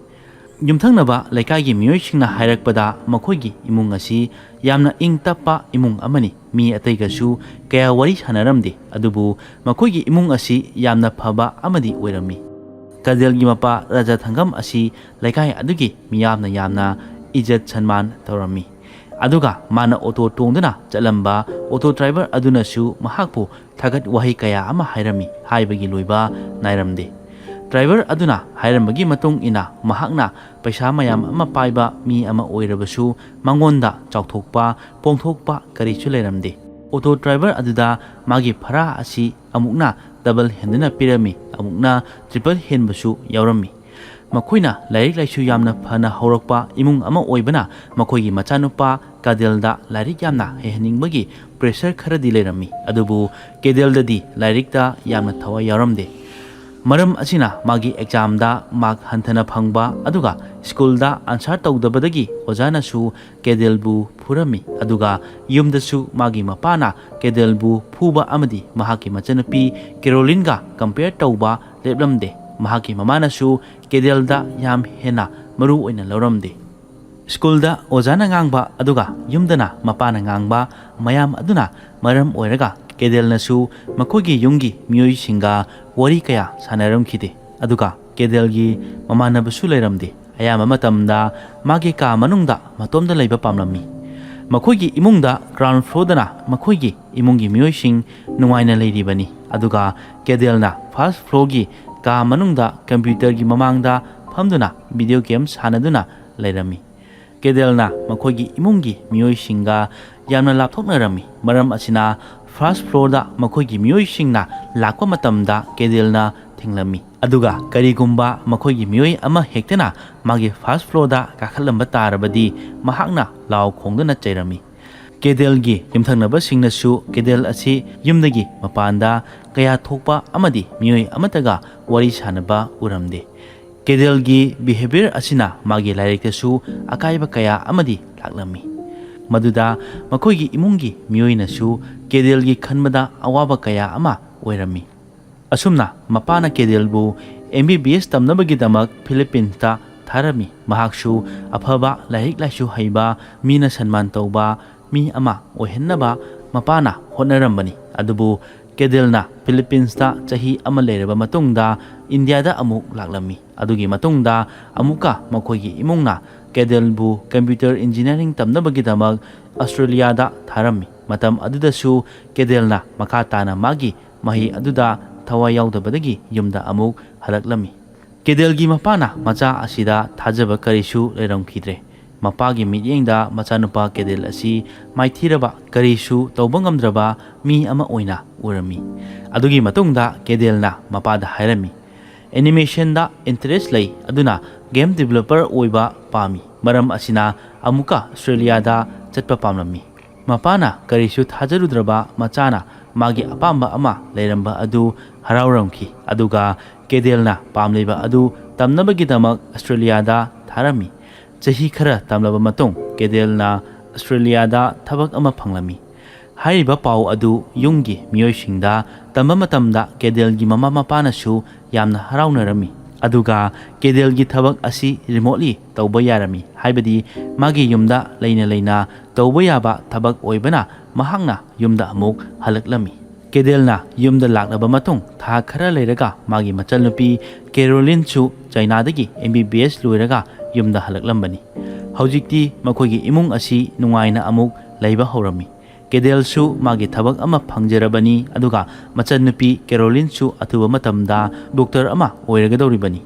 ꯌꯨꯝꯊꯪꯅꯕ ꯂꯩꯀꯥꯏꯒꯤ ꯃꯤꯑꯣꯏꯁꯤꯡꯅ ꯍꯥꯏꯔꯛꯄꯗ ꯃꯈꯣꯏꯒꯤ ꯏꯃꯨꯡ ꯑꯁꯤ ꯌꯥꯝꯅ ꯏꯪ ꯇꯞꯄ ꯏꯃꯨꯡ ꯑꯃꯅꯤ꯫ ꯃꯤ ꯑꯇꯩꯒꯁꯨ ꯀꯌꯥ ꯋꯥꯔꯤ ꯁꯥꯟꯅꯔꯝꯗꯦ, ꯑꯗꯨꯕꯨ ꯃꯈꯣꯏꯒꯤ ꯏꯃꯨꯡ ꯑꯁꯤ ꯌꯥꯝꯅ ꯐꯕ ꯑꯃꯗꯤ ꯑꯣꯏꯔꯝꯃꯤ꯫ ꯀꯥꯖꯜꯒꯤ ꯃꯄꯥ ꯔꯥꯖꯥ ꯊꯪꯒꯝ ꯑꯁꯤ ꯂꯩꯀꯥꯏ ꯑꯗꯨꯒꯤ ꯃꯤꯌꯥꯝꯅ ꯌꯥꯝꯅ ꯏꯖꯠ ꯁꯟꯃꯥꯟ ꯇꯧꯔꯝꯃꯤ꯫ ꯑꯗꯨꯒ ꯃꯥꯅ ꯑꯣꯇꯣ ꯇꯣꯡꯗꯨꯅ ꯆꯠꯂꯝꯕ ꯑꯣꯇꯣ ꯗ꯭ꯔꯥꯏꯚꯔ ꯑꯗꯨꯅꯁꯨ ꯃꯍꯥꯛꯄꯨ ꯊꯥꯒꯠ ꯋꯥꯍꯩ ꯀꯌꯥ ꯑꯃ ꯍꯥꯏꯔꯝꯃꯤ꯫ ꯍꯥꯏꯕꯒꯤ ꯂꯣꯏꯕ ꯅꯥꯏꯔꯝꯗꯦ꯫ ꯗ꯭ꯔꯥꯏꯚꯔ ꯑꯗꯨꯅ ꯍꯥꯏꯔꯝꯕꯒꯤ ꯃꯇꯨꯡ ꯏꯟꯅ ꯃꯍꯥꯛꯅ ꯄꯩꯁꯥ ꯃꯌꯥꯝ ꯑꯃ ꯄꯥꯏꯕ ꯃꯤ ꯑꯃ ꯑꯣꯏꯔꯕꯁꯨ ꯃꯉꯣꯟꯗ ꯆꯥꯎꯊꯣꯛꯄ, ꯄꯣꯡꯊꯣꯛꯄ ꯀꯔꯤꯁꯨ ꯂꯩꯔꯝꯗꯦ꯫ ꯑꯣꯇꯣ ꯗ꯭ꯔꯥꯏꯚꯔ ꯑꯗꯨꯗ ꯃꯥꯒꯤ ꯚꯔꯥ ꯑꯁꯤ ꯑꯃꯨꯛꯅ ꯗꯕꯜ ꯍꯦꯟꯗꯨꯅ ꯄꯤꯔꯝꯃꯤ, ꯑꯃꯨꯛꯅ ꯇ꯭ꯔꯤꯄꯜ ꯍꯦꯟꯕꯁꯨ ꯌꯥꯎꯔꯝꯃꯤ꯫ ꯃꯈꯣꯏꯅ ꯂꯥꯏꯔꯤꯛ ꯂꯥꯏꯁꯨ ꯌꯥꯝꯅ ꯐꯅ ꯍꯧꯔꯛꯄ ꯏꯃꯨꯡ ꯑꯃ ꯑꯣꯏꯕꯅ ꯃꯈꯣꯏꯒꯤ ꯃꯆꯥꯅꯨꯄꯥ ꯀꯥꯗꯦꯜꯗ ꯂꯥꯏꯔꯤꯛ ꯌꯥꯝꯅ ꯍꯩꯍꯟꯅꯤꯡꯕꯒꯤ ꯄ꯭ꯔꯦꯁꯔ ꯈꯔꯗꯤ ꯂꯩꯔꯝꯃꯤ, ꯑꯗꯨꯕꯨ ꯀꯦꯗꯦꯜꯗꯗꯤ ꯂꯥꯏꯔꯤꯛꯇ ꯌꯥꯝꯅ ꯊꯋꯥꯏ ꯌꯥꯎꯔꯝꯗꯦ꯫ ꯃꯔꯝ ꯑꯁꯤꯅ ꯃꯥꯒꯤ ꯑꯦꯛꯖꯥꯝꯗ ꯃꯥꯔꯛ ꯍꯟꯊꯅ ꯐꯪꯕ, ꯑꯗꯨꯒ ꯁ꯭ꯀꯨꯜꯗ ꯑꯟꯁꯥꯔ ꯇꯧꯗꯕꯗꯒꯤ ꯑꯣꯖꯥꯅꯁꯨ ꯀꯦꯗꯦꯜꯕꯨ ꯐꯨꯔꯝꯃꯤ꯫ ꯑꯗꯨꯒ ꯌꯨꯝꯗꯁꯨ ꯃꯥꯒꯤ ꯃꯄꯥꯅ ꯀꯦꯗꯦꯜꯕꯨ ꯐꯨꯕ ꯑꯃꯗꯤ ꯃꯍꯥꯛꯀꯤ ꯃꯆꯟꯅꯨꯄꯤ ꯀꯦꯔꯣꯂꯤꯟꯒ ꯀꯝꯄꯦꯌꯔ ꯇꯧꯕ ꯂꯦꯞꯂꯝꯗꯦ꯫ ꯃꯍꯥꯛꯀꯤ ꯃꯃꯥꯅꯁꯨ ꯀꯦꯗꯦꯜꯗ ꯌꯥꯝ ꯍꯦꯟꯅ ꯃꯔꯨ ꯑꯣꯏꯅ ꯂꯧꯔꯝꯗꯦ꯫ ꯁ꯭ꯀꯨꯜꯗ ꯑꯣꯖꯥꯅ ꯉꯥꯡꯕ ꯑꯗꯨꯒ ꯌꯨꯝꯗꯅ ꯃꯄꯥꯅ ꯉꯥꯡꯕ ꯃꯌꯥꯝ ꯑꯗꯨꯅ ꯃꯔꯝ ꯑꯣꯏꯔꯒ ꯀꯦꯗꯦꯜꯅꯁꯨ ꯃꯈꯣꯏꯒꯤ ꯌꯨꯝꯒꯤ ꯃꯤꯑꯣꯏꯁꯤꯡꯒ ꯋꯥꯔꯤ ꯀꯌꯥ ꯁꯥꯟꯅꯔꯝꯈꯤꯗꯦ꯫ ꯑꯗꯨꯒ ꯀꯦꯗꯦꯜꯒꯤ ꯃꯃꯥꯟꯅꯕꯁꯨ ꯂꯩꯔꯝꯗꯦ꯫ ꯑꯌꯥꯝꯕ ꯃꯇꯝꯗ ꯃꯥꯒꯤ ꯀꯥ ꯃꯅꯨꯡꯗ ꯃꯇꯣꯝꯗ ꯂꯩꯕ ꯄꯥꯝꯂꯝꯃꯤ꯫ ꯃꯈꯣꯏꯒꯤ ꯏꯃꯨꯡꯗ ꯒ꯭ꯔꯥꯎꯟ ꯐ꯭ꯂꯣꯔꯗꯅ ꯃꯈꯣꯏꯒꯤ ꯏꯃꯨꯡꯒꯤ ꯃꯤꯑꯣꯏꯁꯤꯡ ꯅꯨꯡꯉꯥꯏꯅ ꯂꯩꯔꯤꯕꯅꯤ, ꯑꯗꯨꯒ ꯀꯦꯗꯦꯜꯅ ꯐꯥꯔꯁ ꯐ꯭ꯂꯣꯔꯒꯤ ꯀꯥ ꯃꯅꯨꯡꯗ ꯀꯝꯄ꯭ꯌꯨꯇꯔꯒꯤ ꯃꯃꯥꯡꯗ ꯐꯝꯗꯨꯅ ꯚꯤꯗꯤꯑꯣ ꯒꯦꯝ ꯁꯥꯟꯅꯗꯨꯅ ꯂꯩꯔꯝꯃꯤ꯫ ꯀꯦꯗꯦꯜꯅ ꯃꯈꯣꯏꯒꯤ ꯏꯃꯨꯡꯒꯤ ꯃꯤꯑꯣꯏꯁꯤꯡꯒ ꯌꯥꯝꯅ ꯂꯥꯞꯊꯣꯛꯅꯔꯝꯃꯤ꯫ ꯃꯔꯝ ꯑꯁꯤꯅ ꯐꯥꯔꯁ ꯐ꯭ꯂꯣꯔꯗ ꯃꯈꯣꯏꯒꯤ ꯃꯤꯑꯣꯏꯁꯤꯡꯅ ꯂꯥꯛꯄ ꯃꯇꯝꯗ ꯀꯦꯗꯦꯜꯅ ꯊꯤꯡꯂꯝꯃꯤ꯫ ꯑꯗꯨꯒ ꯀꯔꯤꯒꯨꯝꯕ ꯃꯈꯣꯏꯒꯤ ꯃꯤꯑꯣꯏ ꯑꯃ ꯍꯦꯛꯇꯅ ꯃꯥꯒꯤ ꯐꯥꯔꯁ ꯐ꯭ꯂꯣꯔꯗ ꯀꯥꯈꯠꯂꯝꯕ ꯇꯥꯔꯕꯗꯤ ꯃꯍꯥꯛꯅ ꯂꯥꯎ ꯈꯣꯡꯗꯨꯅ ꯆꯩꯔꯝꯃꯤ꯫ ꯀꯦꯗꯦꯜꯒꯤ ꯌꯨꯝꯊꯪꯅꯕꯁꯤꯡꯅꯁꯨ ꯀꯦꯗꯦꯜ ꯑꯁꯤ ꯌꯨꯝꯗꯒꯤ ꯃꯄꯥꯟꯗ ꯀꯌꯥ ꯊꯣꯛꯄ ꯑꯃꯗꯤ ꯃꯤꯑꯣꯏ ꯑꯃꯠꯇꯒ ꯋꯥꯔꯤ ꯁꯥꯅꯕ ꯎꯔꯝꯗꯦ꯫ ꯀꯦꯗꯦꯜꯒꯤ ꯕꯤꯍꯦꯕꯤꯌꯔ ꯑꯁꯤꯅ ꯃꯥꯒꯤ ꯂꯥꯏꯔꯤꯛꯇꯁꯨ ꯑꯀꯥꯏꯕ ꯀꯌꯥ ꯑꯃꯗꯤ ꯂꯥꯛꯂꯝꯃꯤ꯫ ꯃꯗꯨꯗ ꯃꯈꯣꯏꯒꯤ ꯏꯃꯨꯡꯒꯤ ꯃꯤꯑꯣꯏꯅꯁꯨ ꯀꯦꯗꯦꯜꯒꯤ ꯈꯟꯕꯗ ꯑꯋꯥꯕ ꯀꯌꯥ ꯑꯃ ꯑꯣꯏꯔꯝꯃꯤ꯫ ꯑꯁꯨꯝꯅ ꯃꯄꯥꯅ ꯀꯦꯗꯦꯜꯕꯨ ꯑꯦꯝ ꯕꯤ ꯕꯤ ꯑꯦꯁ ꯇꯝꯅꯕꯒꯤꯗꯃꯛ ꯐꯤꯂꯤꯄꯤꯟꯁꯇ ꯊꯥꯔꯝꯃꯤ꯫ ꯃꯍꯥꯛꯁꯨ ꯑꯐꯕ ꯂꯥꯏꯔꯤꯛ ꯂꯥꯏꯁꯨ ꯍꯩꯕ, ꯃꯤꯅ ꯁꯟꯃꯥꯟ ꯇꯧꯕ ꯃꯤ ꯑꯃ ꯑꯣꯏꯍꯟꯅꯕ ꯃꯄꯥꯅ ꯍꯣꯠꯅꯔꯝꯕꯅꯤ꯫ ꯑꯗꯨꯕꯨ ꯀꯦꯗꯦꯜꯅ ꯐꯤꯂꯤꯄꯤꯟꯁꯇ ꯆꯍꯤ ꯑꯃ ꯂꯩꯔꯕ ꯃꯇꯨꯡꯗ ꯏꯟꯗꯤꯌꯥꯗ ꯑꯃꯨꯛ ꯂꯥꯛꯂꯝꯃꯤ꯫ ꯑꯗꯨꯒꯤ ꯃꯇꯨꯡꯗ ꯑꯃꯨꯛꯀ ꯃꯈꯣꯏꯒꯤ ꯏꯃꯨꯡꯅ ꯀꯦꯗꯦꯜꯕꯨ ꯀꯝꯄ꯭ꯌꯨꯇꯔ ꯏꯟꯖꯤꯅꯤꯌꯥꯔꯤꯡ ꯇꯝꯅꯕꯒꯤꯗꯃꯛ ꯑꯁꯇ꯭ꯔꯦꯂꯤꯌꯥꯗ ꯊꯥꯔꯝꯃꯤ꯫ ꯃꯇꯝ ꯑꯗꯨꯗꯁꯨ ꯀꯦꯗꯦꯜꯅ ꯃꯈꯥ ꯇꯥꯅ ꯃꯥꯒꯤ ꯃꯍꯩ ꯑꯗꯨꯗ ꯊꯋꯥꯏ ꯌꯥꯎꯗꯕꯗꯒꯤ ꯌꯨꯝꯗ ꯑꯃꯨꯛ ꯍꯜꯂꯛꯂꯝꯃꯤ꯫ ꯀꯦꯗꯦꯜꯒꯤ ꯃꯄꯥꯅ ꯃꯆꯥ ꯑꯁꯤꯗ ꯊꯥꯖꯕ ꯀꯔꯤꯁꯨ ꯂꯩꯔꯝꯈꯤꯗ꯭ꯔꯦ꯫ ꯃꯄꯥꯒꯤ ꯃꯤꯠꯌꯦꯡꯗ ꯃꯆꯥꯅꯨꯄꯥ ꯀꯦꯗꯦꯜ ꯑꯁꯤ ꯃꯥꯏꯊꯤꯔꯕ, ꯀꯔꯤꯁꯨ ꯇꯧꯕ ꯉꯝꯗ꯭ꯔꯕ ꯃꯤ ꯑꯃ ꯑꯣꯏꯅ ꯎꯔꯝꯃꯤ꯫ ꯑꯗꯨꯒꯤ ꯃꯇꯨꯡꯗ ꯀꯦꯗꯦꯜꯅ ꯃꯄꯥꯗ ꯍꯥꯏꯔꯝꯃꯤ, "ꯑꯦꯅꯤꯃꯦꯁꯟꯗ ꯏꯟꯇꯔꯦꯁ ꯂꯩ, ꯑꯗꯨꯅ ꯒꯦꯝ ꯗꯤꯕꯦꯂꯄꯔ ꯑꯣꯏꯕ ꯄꯥꯝꯃꯤ꯫ ꯃꯔꯝ ꯑꯁꯤꯅ ꯑꯃꯨꯛꯀ ꯑꯁꯇ꯭ꯔꯦꯂꯤꯌꯥꯗ ꯆꯠꯄ ꯄꯥꯝꯂꯝꯃꯤ"꯫ ꯃꯄꯥꯅ ꯀꯔꯤꯁꯨ ꯊꯥꯖꯔꯨꯗ꯭ꯔꯕ ꯃꯆꯥꯅ ꯃꯥꯒꯤ ꯑꯄꯥꯝꯕ ꯑꯃ ꯂꯩꯔꯝꯕ ꯑꯗꯨ ꯍꯔꯥꯎꯔꯝꯈꯤ꯫ ꯑꯗꯨꯒ ꯀꯦꯗꯦꯜꯅ ꯄꯥꯝꯂꯤꯕ ꯑꯗꯨ ꯇꯝꯅꯕꯒꯤꯗꯃꯛ ꯑꯁꯇ꯭ꯔꯦꯂꯤꯌꯥꯗ ꯊꯥꯔꯝꯃꯤ꯫ ꯆꯍꯤ ꯈꯔ ꯇꯝꯂꯕ ꯃꯇꯨꯡ ꯀꯦꯗꯦꯜꯅ ꯑꯁꯇ꯭ꯔꯦꯂꯤꯌꯥꯗ ꯊꯕꯛ ꯑꯃ ꯐꯪꯂꯝꯃꯤ꯫ ꯍꯥꯏꯔꯤꯕ ꯄꯥꯎ ꯑꯗꯨ ꯌꯨꯝꯒꯤ ꯃꯤꯑꯣꯏꯁꯤꯡꯗ ꯇꯝꯕ ꯃꯇꯝꯗ ꯀꯦꯗꯦꯜꯒꯤ ꯃꯃꯥ ꯃꯄꯥꯅꯁꯨ ꯌꯥꯝꯅ ꯍꯔꯥꯎꯅꯔꯝꯃꯤ꯫ ꯑꯗꯨꯒ ꯀꯦꯗꯦꯜꯒꯤ ꯊꯕꯛ ꯑꯁꯤ ꯔꯤꯃꯣꯠꯂꯤ ꯇꯧꯕ ꯌꯥꯔꯝꯃꯤ, ꯍꯥꯏꯕꯗꯤ ꯃꯥꯒꯤ ꯌꯨꯝꯗ ꯂꯩꯅ ꯂꯩꯅ ꯇꯧꯕ ꯌꯥꯕ ꯊꯕꯛ ꯑꯣꯏꯕꯅ ꯃꯍꯥꯛꯅ ꯌꯨꯝꯗ ꯑꯃꯨꯛ ꯍꯜꯂꯛꯂꯝꯃꯤ꯫ ꯀꯦꯗꯦꯜꯅ ꯌꯨꯝꯗ ꯂꯥꯛꯂꯕ ꯃꯇꯨꯡ ꯊꯥ ꯈꯔ ꯂꯩꯔꯒ ꯃꯥꯒꯤ ꯃꯆꯟꯅꯨꯄꯤ ꯀꯦꯔꯣꯂꯤꯟꯁꯨ ꯆꯥꯏꯅꯥꯗꯒꯤ ꯑꯦꯝ ꯕꯤ ꯕꯤ ꯑꯦꯁ ꯂꯣꯏꯔꯒ ꯌꯨꯝꯗ ꯍꯜꯂꯛꯂꯝꯕꯅꯤ꯫ ꯍꯧꯖꯤꯛꯇꯤ ꯃꯈꯣꯏꯒꯤ ꯏꯃꯨꯡ ꯑꯁꯤ ꯅꯨꯡꯉꯥꯏꯅ ꯑꯃꯨꯛ ꯂꯩꯕ ꯍꯧꯔꯝꯃꯤ꯫ ꯀꯦꯗꯦꯜꯁꯨ ꯃꯥꯒꯤ ꯊꯕꯛ ꯑꯃ ꯐꯪꯖꯔꯕꯅꯤ, ꯑꯗꯨꯒ ꯃꯆꯟꯅꯨꯄꯤ ꯀꯦꯔꯣꯂꯤꯟꯁꯨ ꯑꯊꯨꯕ ꯃꯇꯝꯗ ꯗꯣꯛꯇꯔ ꯑꯃ ꯑꯣꯏꯔꯒꯗꯧꯔꯤꯕꯅꯤ꯫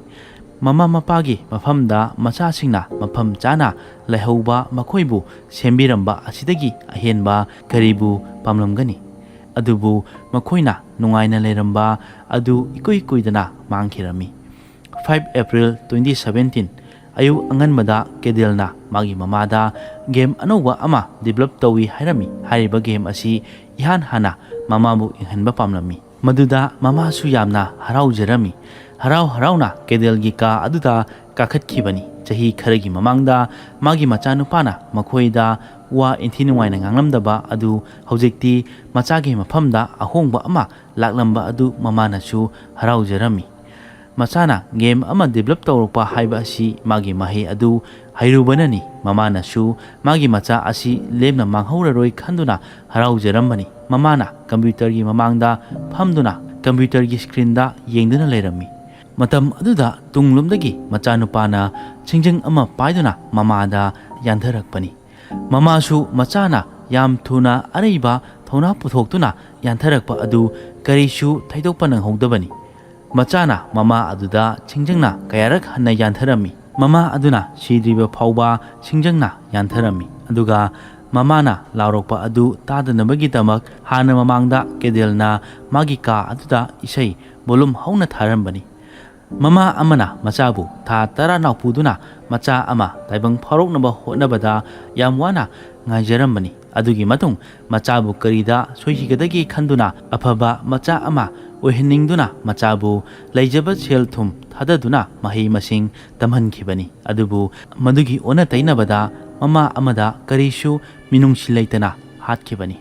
ꯃꯃꯥ ꯃꯄꯥꯒꯤ ꯃꯐꯝꯗ ꯃꯆꯥꯁꯤꯡꯅ ꯃꯐꯝ ꯆꯥꯅ ꯂꯩꯍꯧꯕ, ꯃꯈꯣꯏꯕꯨ ꯁꯦꯝꯕꯤꯔꯝꯕ ꯑꯁꯤꯗꯒꯤ ꯑꯍꯦꯟꯕ ꯀꯔꯤꯕꯨ ꯄꯥꯝꯂꯝꯒꯅꯤ? ꯑꯗꯨꯕꯨ ꯃꯈꯣꯏꯅ ꯅꯨꯡꯉꯥꯏꯅ ꯂꯩꯔꯝꯕ ꯑꯗꯨ ꯏꯀꯨꯏ ꯀꯨꯏꯗꯅ ꯃꯥꯡꯈꯤꯔꯝꯃꯤ꯫ Five April twenty seventeen, ꯑꯌꯨꯛ ꯑꯉꯟꯕꯗ ꯀꯦꯗꯦꯜꯅ ꯃꯥꯒꯤ ꯃꯃꯥꯗ ꯒꯦꯝ ꯑꯅꯧꯕ ꯑꯃ ꯗꯤꯕꯦꯂꯞ ꯇꯧꯏ ꯍꯥꯏꯔꯝꯃꯤ꯫ ꯍꯥꯏꯔꯤꯕ ꯒꯦꯝ ꯑꯁꯤ ꯏꯍꯥꯟ ꯍꯥꯟꯅ ꯃꯃꯥꯕꯨ ꯌꯦꯡꯍꯟꯕ ꯄꯥꯝꯂꯝꯃꯤ꯫ ꯃꯗꯨꯗ ꯃꯃꯥꯁꯨ ꯌꯥꯝꯅ ꯍꯔꯥꯎꯖꯔꯝꯃꯤ꯫ ꯍꯔꯥꯎ ꯍꯔꯥꯎꯅ ꯀꯦꯗꯦꯜꯒꯤ ꯀꯥ ꯑꯗꯨꯗ ꯀꯥꯈꯠꯈꯤꯕꯅꯤ꯫ ꯆꯍꯤ ꯈꯔꯒꯤ ꯃꯃꯥꯡꯗ ꯃꯥꯒꯤ ꯃꯆꯥꯅꯨꯄꯥꯅ ꯃꯈꯣꯏꯗ ꯋꯥ ꯏꯟꯊꯤ ꯅꯨꯡꯉꯥꯏꯅ ꯉꯥꯡꯂꯝꯗꯕ ꯑꯗꯨ ꯍꯧꯖꯤꯛꯇꯤ ꯃꯆꯥꯒꯤ ꯃꯐꯝꯗ ꯑꯍꯣꯡꯕ ꯑꯃ ꯂꯥꯛꯂꯝꯕ ꯑꯗꯨ ꯃꯃꯥꯅꯁꯨ ꯍꯔꯥꯎꯖꯔꯝꯃꯤ꯫ ꯃꯆꯥꯅ ꯒꯦꯝ ꯑꯃ ꯗꯤꯕꯦꯂꯞ ꯇꯧꯔꯛꯄ ꯍꯥꯏꯕ ꯑꯁꯤ ꯃꯥꯒꯤ ꯃꯍꯩ ꯑꯗꯨ ꯍꯩꯔꯨꯕꯅꯅꯤ꯫ ꯃꯃꯥꯅꯁꯨ ꯃꯥꯒꯤ ꯃꯆꯥ ꯑꯁꯤ ꯂꯦꯝꯅ ꯃꯥꯡꯍꯧꯔꯔꯣꯏ ꯈꯟꯗꯨꯅ ꯍꯔꯥꯎꯖꯔꯝꯕꯅꯤ꯫ ꯃꯃꯥꯅ ꯀꯝꯄ꯭ꯌꯨꯇꯔꯒꯤ ꯃꯃꯥꯡꯗ ꯐꯝꯗꯨꯅ ꯀꯝꯄ꯭ꯌꯨꯇꯔꯒꯤ ꯁ꯭ꯀ꯭ꯔꯤꯟꯗ ꯌꯦꯡꯗꯨꯅ ꯂꯩꯔꯝꯃꯤ꯫ ꯃꯇꯝ ꯑꯗꯨꯗ ꯇꯨꯡꯂꯣꯝꯗꯒꯤ ꯃꯆꯥꯅꯨꯄꯥꯅ ꯁꯤꯡꯖꯪ ꯑꯃ ꯄꯥꯏꯗꯨꯅ ꯃꯃꯥꯗ ꯌꯥꯟꯊꯔꯛꯄꯅꯤ꯫ ꯃꯃꯥꯁꯨ ꯃꯆꯥꯅ ꯌꯥꯝ ꯊꯨꯅ ꯑꯔꯩꯕ ꯊꯧꯅꯥ ꯄꯨꯊꯣꯛꯇꯨꯅ ꯌꯥꯟꯊꯔꯛꯄ ꯑꯗꯨ ꯀꯔꯤꯁꯨ ꯊꯩꯗꯣꯛꯄ ꯅꯪꯍꯧꯗꯕꯅꯤ꯫ ꯃꯆꯥꯅ ꯃꯃꯥ ꯑꯗꯨꯗ ꯁꯤꯡꯖꯪꯅ ꯀꯌꯥꯔꯛ ꯍꯟꯅ ꯌꯥꯟꯊꯔꯝꯃꯤ꯫ ꯃꯃꯥ ꯑꯗꯨꯅ ꯁꯤꯗ꯭ꯔꯤꯕ ꯐꯥꯎꯕ ꯁꯤꯡꯖꯪꯅ ꯌꯥꯟꯊꯔꯝꯃꯤ꯫ ꯑꯗꯨꯒ ꯃꯃꯥꯅ ꯂꯥꯎꯔꯛꯄ ꯑꯗꯨ ꯇꯥꯗꯅꯕꯒꯤꯗꯃꯛ ꯍꯥꯟꯅ ꯃꯃꯥꯡꯗ ꯀꯦꯗꯦꯜꯅ ꯃꯥꯒꯤ ꯀꯥ ꯑꯗꯨꯗ ꯏꯁꯩ ꯕꯣꯂꯨꯝ ꯍꯧꯅ ꯊꯥꯔꯝꯕꯅꯤ꯫ ꯃꯃꯥ ꯑꯃꯅ ꯃꯆꯥꯕꯨ ꯊꯥ ꯇꯔꯥ ꯅꯥꯎꯄꯨꯗꯨꯅ ꯃꯆꯥ ꯑꯃ ꯇꯥꯏꯕꯪ ꯐꯥꯎꯔꯛꯅꯕ ꯍꯣꯠꯅꯕꯗ ꯌꯥꯝ ꯋꯥꯅ ꯉꯥꯏꯖꯔꯝꯕꯅꯤ꯫ ꯑꯗꯨꯒꯤ ꯃꯇꯨꯡ ꯃꯆꯥꯕꯨ ꯀꯔꯤꯗ ꯁꯣꯏꯈꯤꯒꯗꯒꯦ ꯈꯟꯗꯨꯅ ꯑꯐꯕ ꯃꯆꯥ ꯑꯃ ꯑꯣꯏꯍꯟꯅꯤꯡꯗꯨꯅ ꯃꯆꯥꯕꯨ ꯂꯩꯖꯕ ꯁꯦꯜ ꯊꯨꯝ ꯊꯥꯗꯗꯨꯅ ꯃꯍꯩ ꯃꯁꯤꯡ ꯇꯝꯍꯟꯈꯤꯕꯅꯤ꯫ ꯑꯗꯨꯕꯨ ꯃꯗꯨꯒꯤ ꯑꯣꯟꯅ ꯇꯩꯅꯕꯗ ꯃꯃꯥ ꯑꯃꯗ ꯀꯔꯤꯁꯨ ꯃꯤꯅꯨꯡꯁꯤ ꯂꯩꯇꯅ ꯍꯥꯠꯈꯤꯕꯅꯤ꯫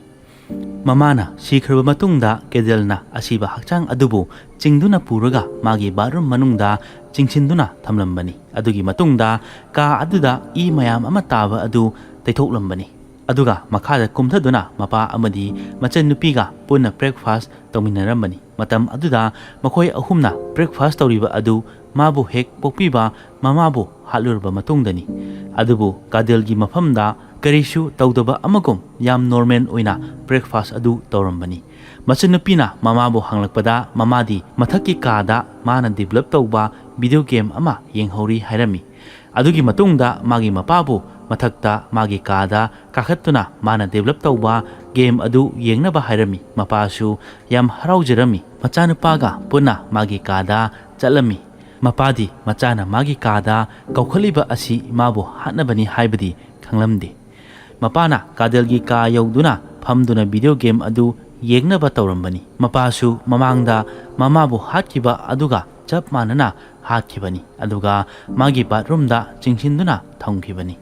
ꯃꯃꯥꯅ ꯁꯤꯈ꯭ꯔꯕ ꯃꯇꯨꯡꯗ ꯀꯦꯗꯦꯜꯅ ꯑꯁꯤꯕ ꯍꯛꯆꯥꯡ ꯑꯗꯨꯕꯨ ꯆꯤꯡꯗꯨꯅ ꯄꯨꯔꯒ ꯃꯥꯒꯤ ꯕꯥꯠꯔꯨꯝ ꯃꯅꯨꯡꯗ ꯆꯤꯡꯁꯤꯟꯗꯨꯅ ꯊꯝꯂꯝꯕꯅꯤ꯫ ꯑꯗꯨꯒꯤ ꯃꯇꯨꯡꯗ ꯀꯥ ꯑꯗꯨꯗ ꯏ ꯃꯌꯥꯝ ꯑꯃ ꯇꯥꯕ ꯑꯗꯨ ꯇꯩꯊꯣꯛꯂꯝꯕꯅꯤ꯫ ꯑꯗꯨꯒ ꯃꯈꯥꯗ ꯀꯨꯝꯊꯗꯨꯅ ꯃꯄꯥ ꯑꯃꯗꯤ ꯃꯆꯟꯅꯨꯄꯤꯒ ꯄꯨꯟꯅ ꯕ꯭ꯔꯦꯛꯐꯥꯁ ꯇꯧꯃꯤꯟꯅꯔꯝꯕꯅꯤ꯫ ꯃꯇꯝ ꯑꯗꯨꯗ ꯃꯈꯣꯏ ꯑꯍꯨꯝꯅ ꯕ꯭ꯔꯦꯛꯐꯥꯁ ꯇꯧꯔꯤꯕ ꯑꯗꯨ ꯃꯥꯕꯨ ꯍꯦꯛ ꯄꯣꯛꯄꯤꯕ ꯃꯃꯥꯕꯨ ꯍꯥꯠꯂꯨꯔꯕ ꯃꯇꯨꯡꯗꯅꯤ꯫ ꯑꯗꯨꯕꯨ ꯀꯥꯗꯤꯜꯒꯤ ꯃꯐꯝꯗ ꯀꯔꯤꯁꯨ ꯇꯧꯗꯕ ꯑꯃꯒꯨꯝ ꯌꯥꯝ ꯅꯣꯔꯃꯦꯜ ꯑꯣꯏꯅ ꯕ꯭ꯔꯦꯛꯐꯥꯁ ꯑꯗꯨ ꯇꯧꯔꯝꯕꯅꯤ꯫ ꯃꯆꯟꯅꯨꯄꯤꯅ ꯃꯃꯥꯕꯨ ꯍꯪꯂꯛꯄꯗ ꯃꯃꯥꯗꯤ ꯃꯊꯛꯀꯤ ꯀꯥꯗ ꯃꯥꯅ ꯗꯤꯕꯦꯂꯞ ꯇꯧꯕ ꯚꯤꯗꯤꯑꯣ ꯒꯦꯝ ꯑꯃ ꯌꯦꯡꯍꯧꯔꯤ ꯍꯥꯏꯔꯝꯃꯤ꯫ ꯑꯗꯨꯒꯤ ꯃꯇꯨꯡꯗ ꯃꯥꯒꯤ ꯃꯄꯥꯕꯨ ꯃꯊꯛꯇ ꯃꯥꯒꯤ ꯀꯥꯗ ꯀꯥꯈꯠꯇꯨꯅ ꯃꯥꯅ ꯗꯤꯕꯦꯂꯞ ꯇꯧꯕ ꯒꯦꯝ ꯑꯗꯨ ꯌꯦꯡꯅꯕ ꯍꯥꯏꯔꯝꯃꯤ꯫ ꯃꯄꯥꯁꯨ ꯌꯥꯝ ꯍꯔꯥꯎꯖꯔꯝꯃꯤ꯫ ꯃꯆꯥꯅꯨꯄꯥꯒ ꯄꯨꯟꯅ ꯃꯥꯒꯤ ꯀꯥꯗ ꯆꯠꯂꯝꯃꯤ꯫ ꯃꯄꯥꯗꯤ ꯃꯆꯥꯅ ꯃꯥꯒꯤ ꯀꯥꯗ ꯀꯧꯈꯠꯂꯤꯕ ꯑꯁꯤ ꯃꯥꯕꯨ ꯍꯥꯠꯅꯕꯅꯤ ꯍꯥꯏꯕꯗꯤ ꯈꯪꯂꯝꯗꯦ꯫ ꯃꯄꯥꯅ ꯀꯥꯗꯦꯜꯒꯤ ꯀꯥ ꯌꯧꯗꯨꯅ ꯐꯝꯗꯨꯅ ꯚꯤꯗꯤꯑꯣ ꯒꯦꯝ ꯑꯗꯨ ꯌꯦꯡꯅꯕ ꯇꯧꯔꯝꯕꯅꯤ꯫ ꯃꯄꯥꯁꯨ ꯃꯃꯥꯡꯗ ꯃꯃꯥꯕꯨ ꯍꯥꯠꯈꯤꯕ ꯑꯗꯨꯒ ꯆꯞ ꯃꯥꯟꯅꯅ ꯍꯥꯠꯈꯤꯕꯅꯤ, ꯑꯗꯨꯒ ꯃꯥꯒꯤ ꯕꯥꯠꯔꯨꯝꯗ ꯆꯤꯡꯁꯤꯟꯗꯨꯅ ꯊꯝꯈꯤꯕꯅꯤ꯫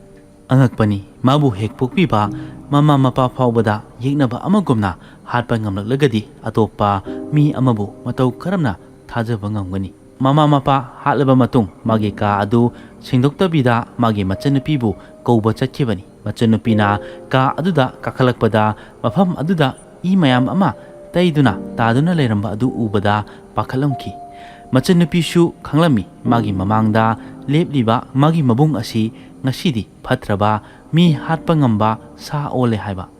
ꯑꯉꯛꯄꯅꯤ, ꯃꯥꯕꯨ ꯍꯦꯛ ꯄꯣꯛꯄꯤꯕ ꯃꯃꯥ ꯃꯄꯥ ꯐꯥꯎꯕꯗ ꯌꯦꯛꯅꯕ ꯑꯃꯒꯨꯝꯅ ꯍꯥꯠꯄ ꯉꯝꯂꯛꯂꯒꯗꯤ ꯑꯇꯣꯞꯄ ꯃꯤ ꯑꯃꯕꯨ ꯃꯇꯧ ꯀꯔꯝꯅ ꯊꯥꯖꯕ ꯉꯝꯒꯅꯤ? ꯃꯃꯥ ꯃꯄꯥ ꯍꯥꯠꯂꯕ ꯃꯇꯨꯡ ꯃꯥꯒꯤ ꯀꯥ ꯑꯗꯨ ꯁꯦꯡꯗꯣꯛꯇꯕꯤꯗ ꯃꯥꯒꯤ ꯃꯆꯟꯅꯨꯄꯤꯕꯨ ꯀꯧꯕ ꯆꯠꯈꯤꯕꯅꯤ꯫ ꯃꯆꯟꯅꯨꯄꯤꯅ ꯀꯥ ꯑꯗꯨꯗ ꯀꯥꯈꯠꯂꯛꯄꯗ ꯃꯐꯝ ꯑꯗꯨꯗ ꯏ ꯃꯌꯥꯝ ꯑꯃ ꯇꯩꯗꯨꯅ ꯇꯥꯗꯨꯅ ꯂꯩꯔꯝꯕ ꯑꯗꯨ ꯎꯕꯗ ꯄꯥꯈꯠꯂꯝꯈꯤ꯫ ꯃꯆꯟꯅꯨꯄꯤꯁꯨ ꯈꯪꯂꯝꯃꯤ ꯃꯥꯒꯤ ꯃꯃꯥꯡꯗ ꯂꯦꯞꯂꯤꯕ ꯃꯥꯒꯤ ꯃꯕꯨꯡ ꯑꯁꯤ ꯉꯁꯤꯗꯤ ꯐꯠꯇ꯭ꯔꯕ, ꯃꯤ ꯍꯥꯠꯄ ꯉꯝꯕ ꯁꯥ ꯑꯣꯜꯂꯦ ꯍꯥꯏꯕ꯫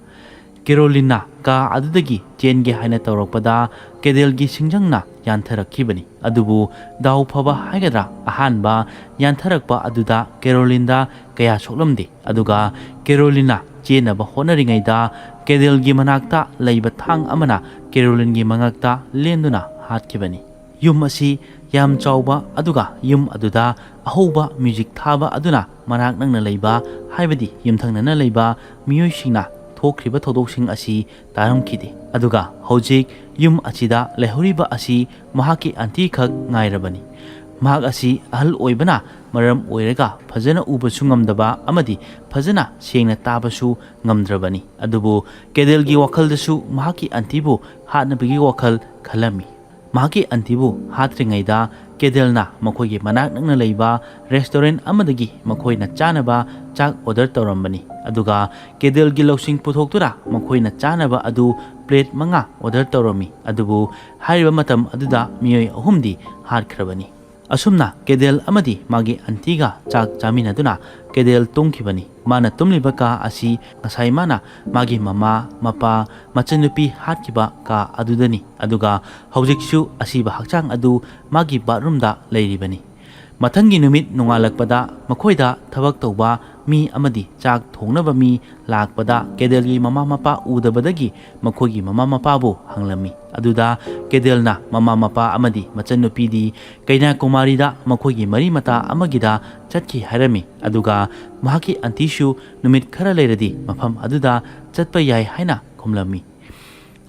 ꯀꯦꯔꯣꯂꯤꯟꯅ ꯀꯥ ꯑꯗꯨꯗꯒꯤ ꯆꯦꯟꯒꯦ ꯍꯥꯏꯅ ꯇꯧꯔꯛꯄꯗ ꯀꯦꯗꯦꯜꯒꯤ ꯁꯤꯡꯖꯪꯅ ꯌꯥꯟꯊꯔꯛꯈꯤꯕꯅꯤ꯫ ꯑꯗꯨꯕꯨ ꯗꯥꯎ ꯐꯕ ꯍꯥꯏꯒꯗ꯭ꯔꯥ, ꯑꯍꯥꯟꯕ ꯌꯥꯟꯊꯔꯛꯄ ꯑꯗꯨꯗ ꯀꯦꯔꯣꯂꯤꯟꯗ ꯀꯌꯥ ꯁꯣꯛꯂꯝꯗꯦ꯫ ꯑꯗꯨꯒ ꯀꯦꯔꯣꯂꯤꯟꯅ ꯆꯦꯟꯅꯕ ꯍꯣꯠꯅꯔꯤꯉꯩꯗ ꯀꯦꯗꯦꯜꯒꯤ ꯃꯅꯥꯛꯇ ꯂꯩꯕ ꯊꯥꯡ ꯑꯃꯅ ꯀꯦꯔꯣꯂꯤꯟꯒꯤ ꯃꯉꯛꯇ ꯂꯦꯟꯗꯨꯅ ꯍꯥꯠꯈꯤꯕꯅꯤ꯫ ꯌꯨꯝ ꯑꯁꯤ ꯌꯥꯝ ꯆꯥꯎꯕ ꯑꯗꯨꯒ ꯌꯨꯝ ꯑꯗꯨꯗ ꯑꯍꯧꯕ ꯃ꯭ꯌꯨꯖꯤꯛ ꯊꯥꯕ ꯑꯗꯨꯅ ꯃꯅꯥꯛ ꯅꯛꯅ ꯂꯩꯕ, ꯍꯥꯏꯕꯗꯤ ꯌꯨꯝꯊꯪꯅꯅ ꯂꯩꯕ ꯃꯤꯑꯣꯏꯁꯤꯡꯅ ꯊꯣꯛꯈ꯭ꯔꯤꯕ ꯊꯧꯗꯣꯛꯁꯤꯡ ꯑꯁꯤ ꯇꯥꯔꯝꯈꯤꯗꯦ꯫ ꯑꯗꯨꯒ ꯍꯧꯖꯤꯛ ꯌꯨꯝ ꯑꯁꯤꯗ ꯂꯩꯍꯧꯔꯤꯕ ꯑꯁꯤ ꯃꯍꯥꯛꯀꯤ ꯑꯟꯇꯤ ꯈꯛ ꯉꯥꯏꯔꯕꯅꯤ꯫ ꯃꯍꯥꯛ ꯑꯁꯤ ꯑꯍꯜ ꯑꯣꯏꯕꯅ ꯃꯔꯝ ꯑꯣꯏꯔꯒ ꯐꯖꯅ ꯎꯕꯁꯨ ꯉꯝꯗꯕ ꯑꯃꯗꯤ ꯐꯖꯅ ꯁꯦꯡꯅ ꯇꯥꯕꯁꯨ ꯉꯝꯗ꯭ꯔꯕꯅꯤ꯫ ꯑꯗꯨꯕꯨ ꯀꯦꯗꯦꯜꯒꯤ ꯋꯥꯈꯜꯗꯁꯨ ꯃꯍꯥꯛꯀꯤ ꯑꯟꯇꯤꯕꯨ ꯍꯥꯠꯅꯕꯒꯤ ꯋꯥꯈꯜ ꯈꯜꯂꯝꯃꯤ꯫ ꯃꯍꯥꯛꯀꯤ ꯑꯟꯇꯤꯕꯨ ꯍꯥꯠꯇ꯭ꯔꯤꯉꯩꯗ ꯀꯦꯗꯦꯜꯅ ꯃꯈꯣꯏꯒꯤ ꯃꯅꯥꯛ ꯅꯛꯅ ꯂꯩꯕ ꯔꯦꯁꯇꯨꯔꯦꯟ ꯑꯃꯗꯒꯤ ꯃꯈꯣꯏꯅ ꯆꯥꯅꯕ ꯆꯥꯛ ꯑꯣꯔꯗꯔ ꯇꯧꯔꯝꯕꯅꯤ꯫ ꯑꯗꯨꯒ ꯀꯦꯗꯦꯜꯒꯤ ꯂꯧꯁꯤꯡ ꯄꯨꯊꯣꯛꯇꯨꯅ ꯃꯈꯣꯏꯅ ꯆꯥꯅꯕ ꯑꯗꯨ ꯄ꯭ꯂꯦꯠ ꯃꯉꯥ ꯑꯣꯔꯗꯔ ꯇꯧꯔꯝꯃꯤ꯫ ꯑꯗꯨꯕꯨ ꯍꯥꯏꯔꯤꯕ ꯃꯇꯝ ꯑꯗꯨꯗ ꯃꯤꯑꯣꯏ ꯑꯍꯨꯝꯗꯤ ꯍꯥꯠꯈ꯭ꯔꯕꯅꯤ꯫ ꯑꯁꯨꯝꯅ ꯀꯦꯗꯦꯜ ꯑꯃꯗꯤ ꯃꯥꯒꯤ ꯑꯟꯇꯤꯒ ꯆꯥꯛ ꯆꯥꯃꯤꯟꯅꯗꯨꯅ ꯀꯦꯗꯦꯜ ꯇꯨꯝꯈꯤꯕꯅꯤ꯫ ꯃꯥꯅ ꯇꯨꯝꯂꯤꯕ ꯀꯥ ꯑꯁꯤ ꯉꯁꯥꯏ ꯃꯥꯅ ꯃꯥꯒꯤ ꯃꯃꯥ, ꯃꯄꯥ, ꯃꯆꯟꯅꯨꯄꯤ ꯍꯥꯠꯈꯤꯕ ꯀꯥ ꯑꯗꯨꯗꯅꯤ꯫ ꯑꯗꯨꯒ ꯍꯧꯖꯤꯛꯁꯨ ꯑꯁꯤꯕ ꯍꯛꯆꯥꯡ ꯑꯗꯨ ꯃꯥꯒꯤ ꯕꯥꯠꯔꯨꯝꯗ ꯂꯩꯔꯤꯕꯅꯤ꯫ ꯃꯊꯪꯒꯤ ꯅꯨꯃꯤꯠ ꯅꯣꯡꯉꯥꯜꯂꯛꯄꯗ ꯃꯈꯣꯏꯗ ꯊꯕꯛ ꯇꯧꯕ ꯃꯤ ꯑꯃꯗꯤ ꯆꯥꯛ ꯊꯣꯡꯅꯕ ꯃꯤ ꯂꯥꯛꯄꯗ ꯀꯦꯗꯦꯜꯒꯤ ꯃꯃꯥ ꯃꯄꯥ ꯎꯗꯕꯗꯒꯤ ꯃꯈꯣꯏꯒꯤ ꯃꯃꯥ ꯃꯄꯥꯕꯨ ꯍꯪꯂꯝꯃꯤ꯫ ꯑꯗꯨꯗ ꯀꯦꯗꯦꯜꯅ ꯃꯃꯥ ꯃꯄꯥ ꯑꯃꯗꯤ ꯃꯆꯟꯅꯨꯄꯤꯗꯤ ꯀꯩꯅꯥꯀꯨꯃꯥꯔꯤꯗ ꯃꯈꯣꯏꯒꯤ ꯃꯔꯤ ꯃꯇꯥ ꯑꯃꯒꯤꯗ ꯆꯠꯈꯤ ꯍꯥꯏꯔꯝꯃꯤ꯫ ꯑꯗꯨꯒ ꯃꯍꯥꯛꯀꯤ ꯑꯟꯇꯤꯁꯨ ꯅꯨꯃꯤꯠ ꯈꯔ ꯂꯩꯔꯗꯤ ꯃꯐꯝ ꯑꯗꯨꯗ ꯆꯠꯄ ꯌꯥꯏ ꯍꯥꯏꯅ ꯈꯨꯝꯂꯝꯃꯤ꯫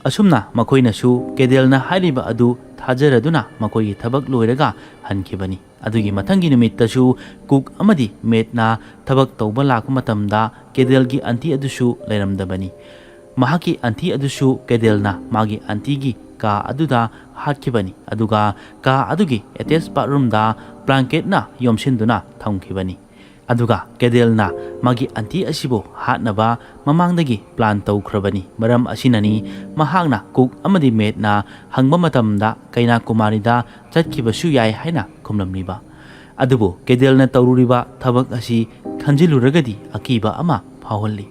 ꯑꯁꯨꯝꯅ ꯃꯈꯣꯏꯅꯁꯨ ꯀꯦꯗꯦꯜꯅ ꯍꯥꯏꯔꯤꯕ ꯑꯗꯨ ꯊꯥꯖꯔꯗꯨꯅ ꯃꯈꯣꯏꯒꯤ ꯊꯕꯛ ꯂꯣꯏꯔꯒ ꯍꯟꯈꯤꯕꯅꯤ꯫ ꯑꯗꯨꯒꯤ ꯃꯊꯪꯒꯤ ꯅꯨꯃꯤꯠꯇꯁꯨ ꯀꯨꯛ ꯑꯃꯗꯤ ꯃꯦꯠꯅ ꯊꯕꯛ ꯇꯧꯕ ꯂꯥꯛꯄ ꯃꯇꯝꯗ ꯀꯦꯗꯦꯜꯒꯤ ꯑꯟꯇꯤ ꯑꯗꯨꯁꯨ ꯂꯩꯔꯝꯗꯕꯅꯤ꯫ ꯃꯍꯥꯛꯀꯤ ꯑꯟꯇꯤ ꯑꯗꯨꯁꯨ ꯀꯦꯗꯦꯜꯅ ꯃꯥꯒꯤ ꯑꯟꯇꯤꯒꯤ ꯀꯥ ꯑꯗꯨꯗ ꯍꯥꯠꯈꯤꯕꯅꯤ꯫ ꯑꯗꯨꯒ ꯀꯥ ꯑꯗꯨꯒꯤ ꯑꯦꯇꯦꯆ ꯕꯥꯠꯔꯨꯝꯗ ꯕ꯭ꯂꯥꯡꯀꯦꯠꯅ ꯌꯣꯝꯁꯤꯟꯗꯨꯅ ꯊꯝꯈꯤꯕꯅꯤ꯫ ꯑꯗꯨꯒ ꯀꯦꯗꯦꯜꯅ ꯃꯥꯒꯤ ꯑꯟꯇꯤ ꯑꯁꯤꯕꯨ ꯍꯥꯠꯅꯕ ꯃꯃꯥꯡꯗꯒꯤ ꯄ꯭ꯂꯥꯟ ꯇꯧꯈ꯭ꯔꯕꯅꯤ꯫ ꯃꯔꯝ ꯑꯁꯤꯅꯅꯤ ꯃꯍꯥꯛꯅ ꯀꯨꯛ ꯑꯃꯗꯤ ꯃꯦꯠꯅ ꯍꯪꯕ ꯃꯇꯝꯗ ꯀꯩꯅꯥꯀꯨꯃꯥꯔꯤꯗ ꯆꯠꯈꯤꯕꯁꯨ ꯌꯥꯏ ꯍꯥꯏꯅ ꯈꯨꯝꯂꯝꯂꯤꯕ꯫ ꯑꯗꯨꯕꯨ ꯀꯦꯗꯦꯜꯅ ꯇꯧꯔꯨꯔꯤꯕ ꯊꯕꯛ ꯑꯁꯤ ꯈꯟꯖꯤꯜꯂꯨꯔꯒꯗꯤ ꯑꯀꯤꯕ ꯑꯃ ꯐꯥꯎꯍꯜꯂꯤ꯫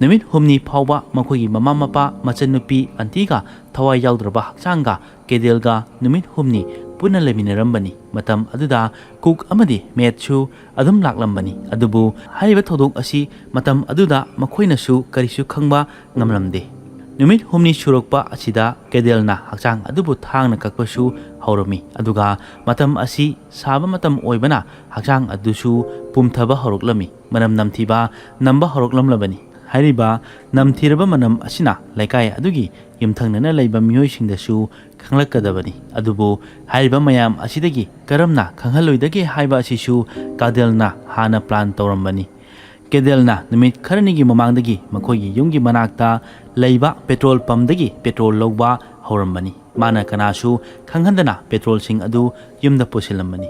ꯅꯨꯃꯤꯠ ꯍꯨꯝꯅꯤ ꯐꯥꯎꯕ ꯃꯈꯣꯏꯒꯤ ꯃꯃꯥ ꯃꯄꯥ, ꯃꯆꯟꯅꯨꯄꯤ, ꯑꯟꯇꯤꯒ ꯊꯋꯥꯏ ꯌꯥꯎꯗ꯭ꯔꯕ ꯍꯛꯆꯥꯡꯒ ꯀꯦꯗꯦꯜꯒ ꯅꯨꯃꯤꯠ ꯍꯨꯝꯅꯤ ꯄꯨꯟꯅ ꯂꯩꯃꯤꯟꯅꯔꯝꯕꯅꯤ꯫ ꯃꯇꯝ ꯑꯗꯨꯗ ꯀꯨꯛ ꯑꯃꯗꯤ ꯃꯦꯠꯁꯨ ꯑꯗꯨꯝ ꯂꯥꯛꯂꯝꯕꯅꯤ꯫ ꯑꯗꯨꯕꯨ ꯍꯥꯏꯔꯤꯕ ꯊꯧꯗꯣꯛ ꯑꯁꯤ ꯃꯇꯝ ꯑꯗꯨꯗ ꯃꯈꯣꯏꯅꯁꯨ ꯀꯔꯤꯁꯨ ꯈꯪꯕ ꯉꯝꯂꯝꯗꯦ꯫ ꯅꯨꯃꯤꯠ ꯍꯨꯝꯅꯤ ꯁꯨꯔꯛꯄ ꯑꯁꯤꯗ ꯀꯦꯗꯦꯜꯅ ꯍꯛꯆꯥꯡ ꯑꯗꯨꯕꯨ ꯊꯥꯡꯅ ꯀꯛꯄꯁꯨ ꯍꯧꯔꯝꯃꯤ꯫ ꯑꯗꯨꯒ ꯃꯇꯝ ꯑꯁꯤ ꯁꯥꯕ ꯃꯇꯝ ꯑꯣꯏꯕꯅ ꯍꯛꯆꯥꯡ ꯑꯗꯨꯁꯨ ꯄꯨꯝꯊꯕ ꯍꯧꯔꯛꯂꯝꯃꯤ꯫ ꯃꯅꯝ ꯅꯝꯊꯤꯕ ꯅꯝꯕ ꯍꯧꯔꯛꯂꯝꯂꯕꯅꯤ꯫ ꯍꯥꯏꯔꯤꯕ ꯅꯝꯊꯤꯔꯕ ꯃꯅꯝ ꯑꯁꯤꯅ ꯂꯩꯀꯥꯏ ꯑꯗꯨꯒꯤ ꯌꯨꯝꯊꯪꯅꯅ ꯂꯩꯕ ꯃꯤꯑꯣꯏꯁꯤꯡꯗꯁꯨ ꯈꯪꯂꯛꯀꯗꯕꯅꯤ꯫ ꯑꯗꯨꯕꯨ ꯍꯥꯏꯔꯤꯕ ꯃꯌꯥꯝ ꯑꯁꯤꯗꯒꯤ ꯀꯔꯝꯅ ꯈꯪꯍꯜꯂꯣꯏꯗꯒꯦ ꯍꯥꯏꯕ ꯑꯁꯤꯁꯨ ꯀꯦꯗꯦꯜꯅ ꯍꯥꯟꯅ ꯄ꯭ꯂꯥꯟ ꯇꯧꯔꯝꯕꯅꯤ꯫ ꯀꯦꯗꯦꯜꯅ ꯅꯨꯃꯤꯠ ꯈꯔꯅꯤꯒꯤ ꯃꯃꯥꯡꯗꯒꯤ ꯃꯈꯣꯏꯒꯤ ꯌꯨꯝꯒꯤ ꯃꯅꯥꯛꯇ ꯂꯩꯕ ꯄꯦꯇ꯭ꯔꯣꯜ ꯄꯝꯗꯒꯤ ꯄꯦꯇ꯭ꯔꯣꯜ ꯂꯧꯕ ꯍꯧꯔꯝꯕꯅꯤ꯫ ꯃꯥꯅ ꯀꯅꯥꯁꯨ ꯈꯪꯍꯟꯗꯅ ꯄꯦꯇ꯭ꯔꯣꯜꯁꯤꯡ ꯑꯗꯨ ꯌꯨꯝꯗ ꯄꯨꯁꯤꯜꯂꯝꯕꯅꯤ꯫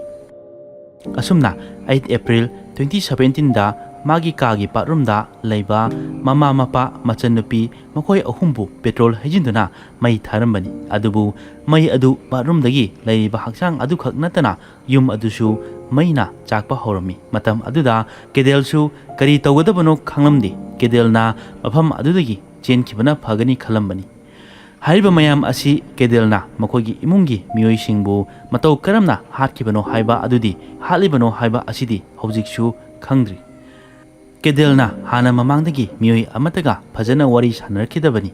ꯑꯁꯨꯝꯅ ꯑꯩꯠ ꯑꯦꯄ꯭ꯔꯤꯜ ꯇ꯭ꯋꯦꯟꯇꯤ ꯁꯕꯦꯟꯇꯤꯟꯗ ꯃꯥꯒꯤ ꯀꯥꯒꯤ ꯕꯥꯠꯔꯨꯝꯗ ꯂꯩꯕ ꯃꯃꯥ, ꯃꯄꯥ, ꯃꯆꯟꯅꯨꯄꯤ, ꯃꯈꯣꯏ ꯑꯍꯨꯝꯕꯨ ꯄꯦꯇ꯭ꯔꯣꯜ ꯍꯩꯖꯤꯟꯗꯨꯅ ꯃꯩ ꯊꯥꯔꯝꯕꯅꯤ꯫ ꯑꯗꯨꯕꯨ ꯃꯩ ꯑꯗꯨ ꯕꯥꯠꯔꯨꯝꯗꯒꯤ ꯂꯩꯔꯤꯕ ꯍꯛꯆꯥꯡ ꯑꯗꯨꯈꯛ ꯅꯠꯇꯅ ꯌꯨꯝ ꯑꯗꯨꯁꯨ ꯃꯩꯅ ꯆꯥꯛꯄ ꯍꯧꯔꯝꯃꯤ꯫ ꯃꯇꯝ ꯑꯗꯨꯗ ꯀꯦꯗꯦꯜꯁꯨ ꯀꯔꯤ ꯇꯧꯒꯗꯕꯅꯣ ꯈꯪꯂꯝꯗꯦ꯫ ꯀꯦꯗꯦꯜꯅ ꯃꯐꯝ ꯑꯗꯨꯗꯒꯤ ꯆꯦꯟꯈꯤꯕꯅ ꯐꯒꯅꯤ ꯈꯜꯂꯝꯕꯅꯤ꯫ ꯍꯥꯏꯔꯤꯕ ꯃꯌꯥꯝ ꯑꯁꯤ ꯀꯦꯗꯦꯜꯅ ꯃꯈꯣꯏꯒꯤ ꯏꯃꯨꯡꯒꯤ ꯃꯤꯑꯣꯏꯁꯤꯡꯕꯨ ꯃꯇꯧ ꯀꯔꯝꯅ ꯍꯥꯠꯈꯤꯕꯅꯣ ꯍꯥꯏꯕ ꯑꯗꯨꯗꯤ, ꯍꯥꯠꯂꯤꯕꯅꯣ ꯍꯥꯏꯕ ꯑꯁꯤꯗꯤ ꯍꯧꯖꯤꯛꯁꯨ ꯈꯪꯗ꯭ꯔꯤ꯫ ꯀꯦꯗꯦꯜꯅ ꯍꯥꯟꯅ ꯃꯃꯥꯡꯗꯒꯤ ꯃꯤꯑꯣꯏ ꯑꯃꯠꯇꯒ ꯐꯖꯅ ꯋꯥꯔꯤ ꯁꯥꯟꯅꯔꯛꯈꯤꯗꯕꯅꯤ꯫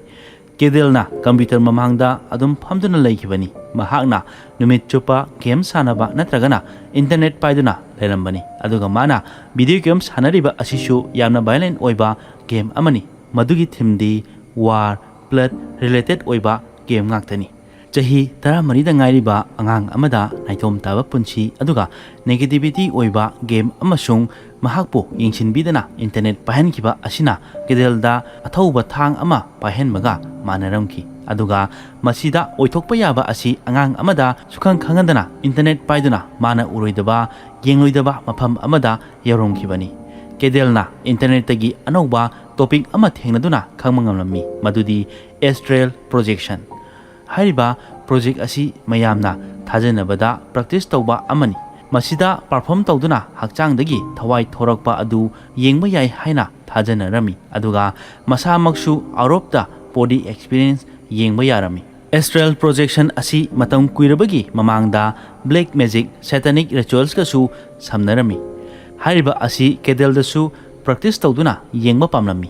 ꯀꯦꯗꯦꯜꯅ ꯀꯝꯄ꯭ꯌꯨꯇꯔ ꯃꯃꯥꯡꯗ ꯑꯗꯨꯝ ꯐꯝꯗꯨꯅ ꯂꯩꯈꯤꯕꯅꯤ꯫ ꯃꯍꯥꯛꯅ ꯅꯨꯃꯤꯠ ꯆꯨꯞꯄ ꯒꯦꯝ ꯁꯥꯟꯅꯕ ꯅꯠꯇ꯭ꯔꯒꯅ ꯏꯟꯇꯔꯅꯦꯠ ꯄꯥꯏꯗꯨꯅ ꯂꯩꯔꯝꯕꯅꯤ꯫ ꯑꯗꯨꯒ ꯃꯥꯅ ꯚꯤꯗꯤꯑꯣ ꯒꯦꯝ ꯁꯥꯟꯅꯔꯤꯕ ꯑꯁꯤꯁꯨ ꯌꯥꯝꯅ ꯚꯥꯏꯂꯦꯟ ꯑꯣꯏꯕ ꯒꯦꯝ ꯑꯃꯅꯤ꯫ ꯃꯗꯨꯒꯤ ꯊꯤꯝꯗꯤ ꯋꯥꯔ, ꯕ꯭ꯂꯠ ꯔꯤꯂꯦꯇꯦꯠ ꯑꯣꯏꯕ ꯒꯦꯝ ꯉꯥꯛꯇꯅꯤ꯫ ꯆꯍꯤ ꯇꯔꯥꯃꯔꯤꯗ ꯉꯥꯏꯔꯤꯕ ꯑꯉꯥꯡ ꯑꯃꯗ ꯅꯥꯏꯇꯣꯝ ꯇꯥꯕ ꯄꯨꯟꯁꯤ ꯑꯗꯨꯒ ꯅꯦꯒꯦꯇꯤꯚꯤꯇꯤ ꯑꯣꯏꯕ ꯒꯦꯝ ꯑꯃꯁꯨꯡ ꯃꯍꯥꯛꯄꯨ ꯌꯦꯡꯁꯤꯟꯕꯤꯗꯅ ꯏꯟꯇꯔꯅꯦꯠ ꯄꯥꯏꯍꯟꯈꯤꯕ ꯑꯁꯤꯅ ꯀꯦꯗꯦꯜꯗ ꯑꯊꯧꯕ ꯊꯥꯡ ꯑꯃ ꯄꯥꯏꯍꯟꯕꯒ ꯃꯥꯟꯅꯔꯝꯈꯤ꯫ ꯑꯗꯨꯒ ꯃꯁꯤꯗ ꯑꯣꯏꯊꯣꯛꯄ ꯌꯥꯕ ꯑꯁꯤ ꯑꯉꯥꯡ ꯑꯃꯗ ꯁꯨꯈꯪ ꯈꯪꯍꯟꯗꯅ ꯏꯟꯇꯔꯅꯦꯠ ꯄꯥꯏꯗꯨꯅ ꯃꯥꯅ ꯎꯔꯣꯏꯗꯕ, ꯌꯦꯡꯂꯣꯏꯗꯕ ꯃꯐꯝ ꯑꯃꯗ ꯌꯧꯔꯝꯈꯤꯕꯅꯤ꯫ ꯀꯦꯗꯦꯜꯅ ꯏꯟꯇꯔꯅꯦꯠꯇꯒꯤ ꯑꯅꯧꯕ ꯇꯣꯄꯤꯛ ꯑꯃ ꯊꯦꯡꯅꯗꯨꯅ ꯈꯪꯕ ꯉꯝꯂꯝꯃꯤ, ꯃꯗꯨꯗꯤ ꯑꯦꯁꯇ꯭ꯔꯦꯜ ꯄ꯭ꯔꯣꯖꯦꯛꯁꯟ꯫ ꯍꯥꯏꯔꯤꯕ ꯄ꯭ꯔꯣꯖꯦꯛ ꯑꯁꯤ ꯃꯌꯥꯝꯅ ꯊꯥꯖꯅꯕꯗ ꯄ꯭ꯔꯦꯛꯇꯤꯁ ꯇꯧꯕ ꯑꯃꯅꯤ꯫ ꯃꯁꯤꯗ ꯄꯔꯐꯣꯔꯝ ꯇꯧꯗꯨꯅ ꯍꯛꯆꯥꯡꯗꯒꯤ ꯊꯋꯥꯏ ꯊꯣꯔꯛꯄ ꯑꯗꯨ ꯌꯦꯡꯕ ꯌꯥꯏ ꯍꯥꯏꯅ ꯊꯥꯖꯅꯔꯝꯃꯤ, ꯑꯗꯨꯒ ꯃꯁꯥꯃꯛꯁꯨ out of the body experience ꯌꯦꯡꯕ ꯌꯥꯔꯝꯃꯤ꯫ ꯑꯦꯁꯇ꯭ꯔꯦꯜ ꯄ꯭ꯔꯣꯖꯦꯛꯁꯟ ꯑꯁꯤ ꯃꯇꯝ ꯀꯨꯏꯔꯕꯒꯤ ꯃꯃꯥꯡꯗ ꯕ꯭ꯂꯦꯛ ꯃꯦꯖꯤꯛ, ꯁꯦꯇꯥꯅꯤꯛ ꯔꯤꯆꯨꯋꯦꯜꯁꯀꯁꯨ ꯁꯝꯅꯔꯝꯃꯤ꯫ ꯍꯥꯏꯔꯤꯕ ꯑꯁꯤ ꯀꯦꯗꯦꯜꯗꯁꯨ ꯄ꯭ꯔꯦꯛꯇꯤꯁ ꯇꯧꯗꯨꯅ ꯌꯦꯡꯕ ꯄꯥꯝꯂꯝꯃꯤ꯫